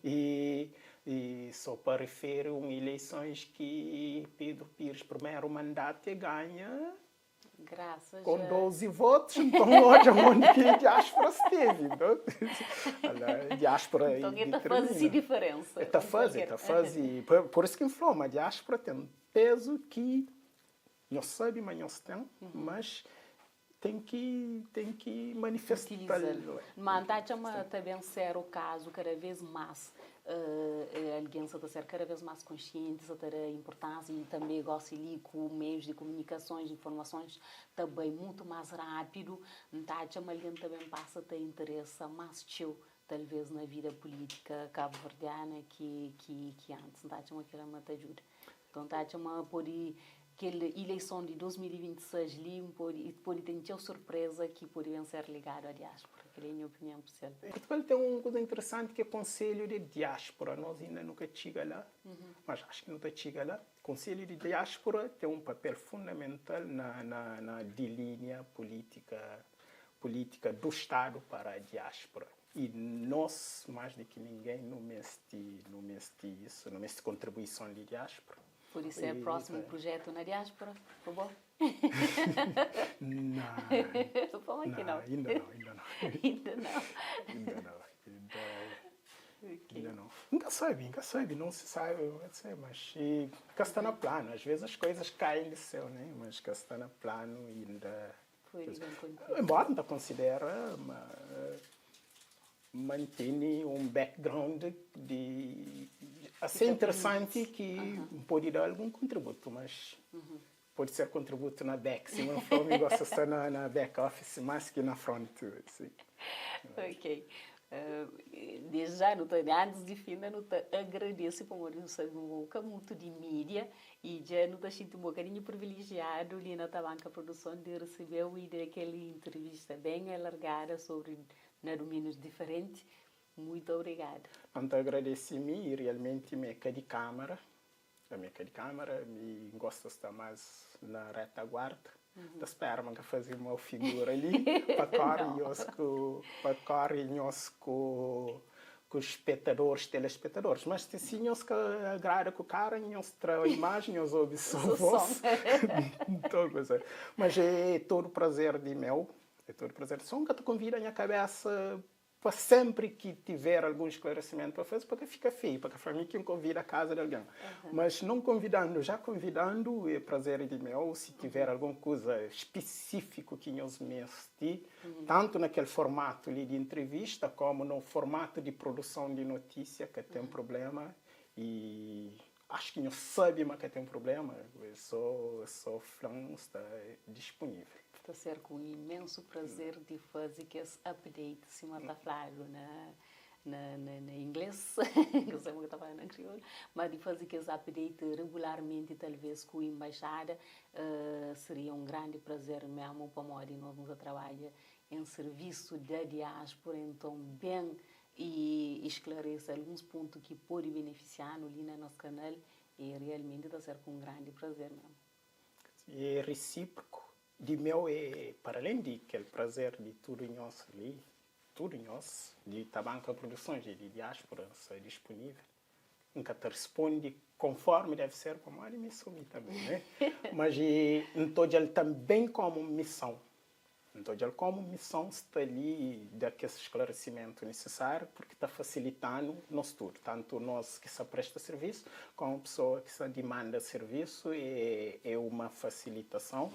E só para referir um eleições que Pedro Pires, primeiro mandato, e ganha Graças com a 12 votos, então hoje onde que a diáspora esteve. Então, olha, a diáspora Então, está fazendo diferença. Está fazendo, está fazendo. Por isso que falou, a diáspora tem peso que não sabe, mas não tem, mas tem que manifestar. Utilizá-lo. Mas tá chama também ser o caso cada vez mais alguém está a ser cada vez mais consciente, está a ter a importância e também gosta ali com meios de comunicações, informações também muito mais rápido. Então, chama alguém também passa a ter interesse mais teu talvez na vida política cabo-verdiana que antes. Então, chama que ela te ajuda. Então, tá chama pode aquela eleição de 2026 ali pode ter uma surpresa que pode ser ligado à diáspora. Que é a minha opinião pessoal. Portugal tem uma coisa interessante que é Conselho de Diáspora. Nós ainda nunca chega lá, mas acho que nunca chega lá. Conselho de Diáspora tem um papel fundamental na delinha política do Estado para a diáspora. E nós, mais do que ninguém, não meste isso, não meste contribuição de diáspora. Por isso é o próximo projeto na diáspora, por favor? Não. Como é que não? Ainda não, ainda não. Ainda não. Ainda não. Ainda não. Nunca sabe, nunca sabe, não se sabe, não sei, mas e, cá está na plano. Às vezes as coisas caem do céu, né? Mas cá está na plano e ainda. Foi bem contigo. Embora ainda considera, mas mantém um background de a ser interessante que pode dar algum contributo, mas pode ser contributo na back. Se não for, me gosta estar na back office mais que na front. Assim. Ok. Desde já, não tô, antes de fim, não te agradeço por não saber um pouco muito de mídia e já não te sinto um bocadinho privilegiado ali na Tabanka Produção de receber e daquela entrevista bem alargada sobre na domínios diferentes. Muito obrigada. Então agradeci-me e realmente me de câmara, a minha de câmara, me gosto de estar mais na retaguarda. Da espera, mas fazer uma figura ali para corre com os espectadores, telespectadores. Mas se nós que agrada com o cara, nós traz a imagem, nós ouve só voz. Então, coisa. Mas é todo prazer de meu, é todo prazer. Só nunca te convida a minha cabeça para sempre que tiver algum esclarecimento para fazer, porque fica feio, porque a família que convida a casa de alguém. Mas não convidando, já convidando, é prazer de meu, se tiver alguma coisa específico que nós mesti, tanto naquele formato ali de entrevista, como no formato de produção de notícia, que tem problema, e acho que não sabe, mas que tem problema, só Flan está disponível. Está a ser com imenso prazer de fazer que esse update se mata falado na inglês, que eu sei que está falando em crioulo, mas de fazer que esse update regularmente, talvez com a embaixada, seria um grande prazer mesmo para nós, nós nos trabalha em serviço da diáspora, então bem e esclarecer alguns pontos que pode beneficiar ali no nosso canal e realmente está a ser com um grande prazer mesmo. E é recíproco. De meu é, para além de aquele prazer de tudo nós ali, tudo nós, de Tabanka Produções e de diáspora, está disponível. Nunca te responde conforme deve ser, como ele me assumir também, né? Mas e, então ele também como missão. Então, ele como missão está ali daquele esclarecimento necessário, porque está facilitando nós tudo, tanto nós que se presta serviço, como a pessoa que se demanda serviço, é uma facilitação.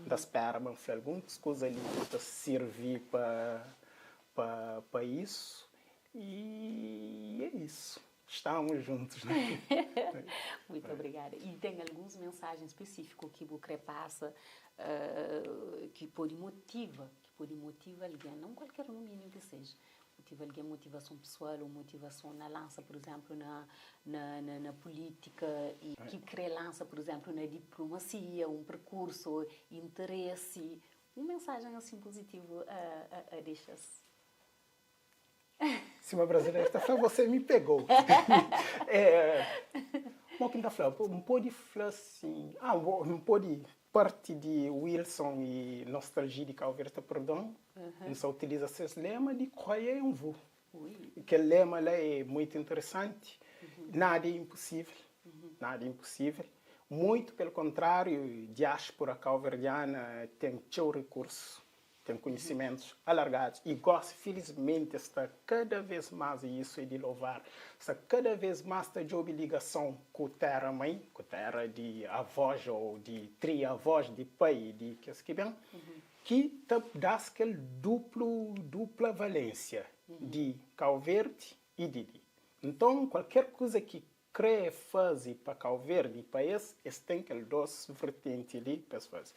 Da espera, mas algumas coisas ali que servir para isso. E é isso. Estamos juntos, né? Muito obrigada. E tem alguns mensagens específicos que bu kre passa ki pode motiva, ki pode motiva alguém, não qualquer no mínimo que seja, motiva alguém, motivação pessoal ou motivação na lança, por exemplo, na, na, na, na política e que kre lança, por exemplo, na diplomacia, um percurso, interesse, uma mensagem assim positivo a, a, a deixa-se. Se uma brasileira está falando, você me pegou. É, bom, quem está falando? Não pode falar assim. Ah, não pode parte de Wilson e nostalgia de Cabo Verde, perdão. Não só utiliza esse lema de croyez en vous. Aquele lema lá é muito interessante. Nada é impossível. Nada é impossível. Muito pelo contrário, diáspora cabo-verdiana tem seu recurso, tem conhecimentos alargados e gosta, felizmente, está cada vez mais, e isso é de louvar, está cada vez mais está de obrigação com terra mãe, com terra de avós ou de tri-avós, de pai, de que que bem, que te dá aquele duplo, dupla valência de Cabo Verde e de Di. Então, qualquer coisa que crê fazer para Cabo Verde e para esse, esse tem aquele doce vertente ali para fazer.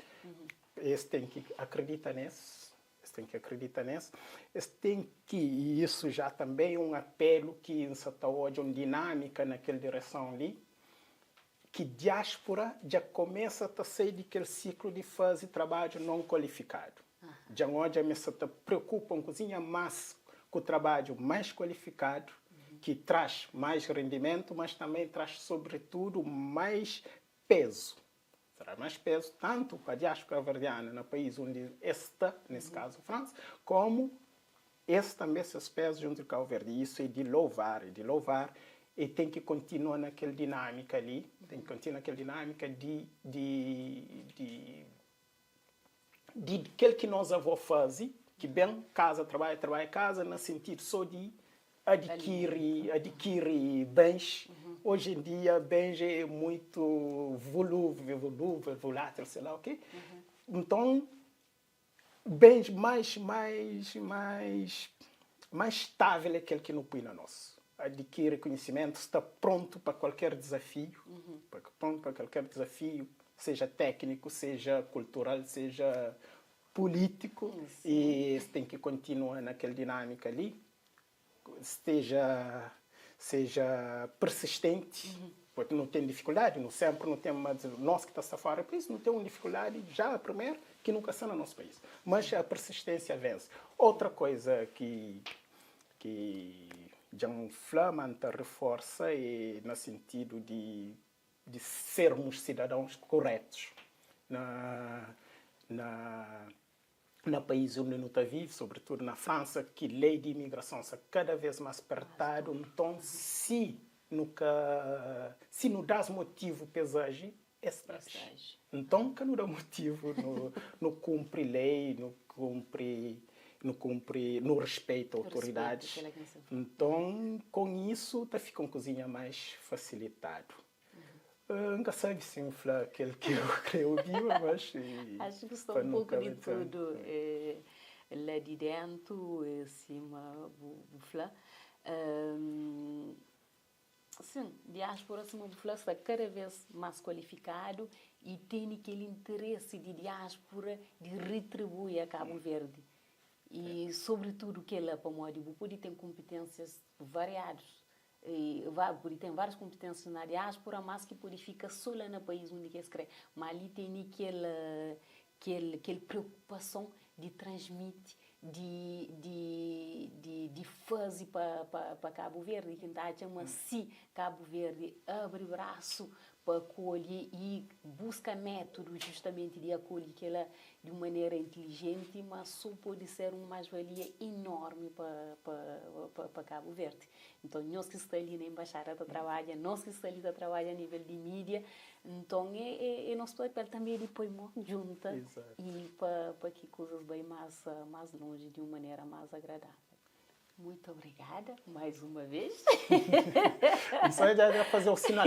Esse tem que acreditar nisso, esse tem que acreditar nisso, esse tem que, e isso já também é um apelo que está hoje, uma dinâmica naquela direção ali, que diáspora já começa a sair daquele ciclo de fazer trabalho não qualificado. Já hoje a mesa te preocupa um cozinha mais com o trabalho mais qualificado, que traz mais rendimento, mas também traz, sobretudo, mais peso. Traz mais peso tanto para a diáspora verdiana no país onde está, nesse caso França, como esse também esses pesos junto de Cabo Verde. E isso é de louvar, é de louvar. E tem que continuar naquela dinâmica ali, tem que continuar naquela dinâmica de aquele que nós avó fazem, que bem casa, trabalho, trabalho, casa, no sentido só de adquirir bens. Hoje em dia, bens é muito volúvel, volúvel, volátil, sei lá o quê. Então, bens mais estável é aquele que não põe na nosso. Adquire conhecimento, está pronto para qualquer desafio, pronto para qualquer desafio, seja técnico, seja cultural, seja político, e tem que continuar naquela dinâmica ali, esteja, seja persistente, porque não tem dificuldade, não sempre não tem, mas nós que está fora do país não tem uma dificuldade já a primeira que nunca está no nosso país, mas a persistência vence. Outra coisa que John Flamanta reforça é no sentido de sermos cidadãos corretos na país onde não está vive, sobretudo na França, que lei de imigração está cada vez mais apertado. Então, se nunca, se não dás motivo para agir, estás. Então, que não dá motivo, não cumpre lei, não cumpre, não respeita autoridades. Então, com isso, tá fica uma cozinha mais facilitado. Nunca sabe se infla aquele que eu creio ouvir, mas Acho que estou um pouco de tudo. É, lá de dentro, cima, o fla. Sim, diáspora, acima do fla, está cada vez mais qualificado e tem aquele interesse de diáspora de retribuir a Cabo Verde. E, sobretudo, que ela, para o pode ter competências variadas. E, pode ter várias competências na diáspora, mas que pode ficar só lá no país onde quer crer. Mas ali tem aquela preocupação de transmitir, de fazer para Cabo Verde, que então chama se Cabo Verde abre braço para acolher e busca métodos justamente de acolher aquela de uma maneira inteligente, mas só pode ser uma mais-valia enorme para Cabo Verde. Então, nós que estamos ali na embaixada de trabalho, nós que estamos ali a trabalhar a nível de mídia, então é nosso papel também de pôr mão junta e para que coisas bem mais longe, de uma maneira mais agradável. Muito obrigada mais uma vez. Produção já já fazer o sinal.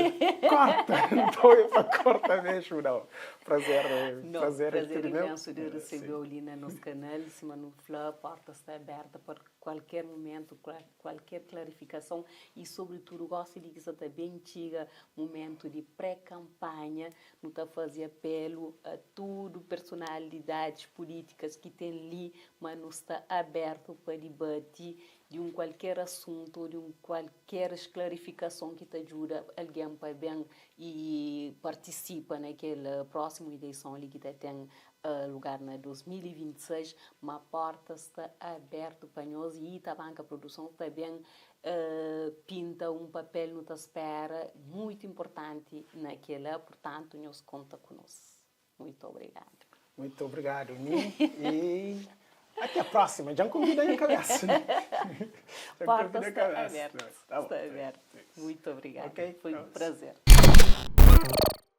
Corta! Então é para corta mesmo, não. Prazer, Não, prazer é prazer tudo meu. imenso de Sim. recebê-lo ali na nosso canal. Sima nu fla, porta sta aberta pa kualker momentu, kualker klarifikasãu i sobritudu gosi di ki sa ta ben txiga mumentu di pré-kanpanha, nu ta faze apelu a tudu personalidadis pulítikas ki ten li ma nu sta abertu pa dibati di un kualker asuntu ô di un kualker sklarifikasãu ki ta djuda algen pa ben i partisipa na kel prósimu ileison li ki ta ten lugar na 2026, ma porta sta abertu pa nhos i Tabanka Produson ta ben pinta un papel nu ta spera muitu inportanti na kela, purtantu nhos konta ku nos. Muito obrigadu. Muito obrigadu Ni e até a próxima. Dja N konvida nha kabesa. Porta sta abertu. Sta abertu. Muito obrigadu. Foi un prazer.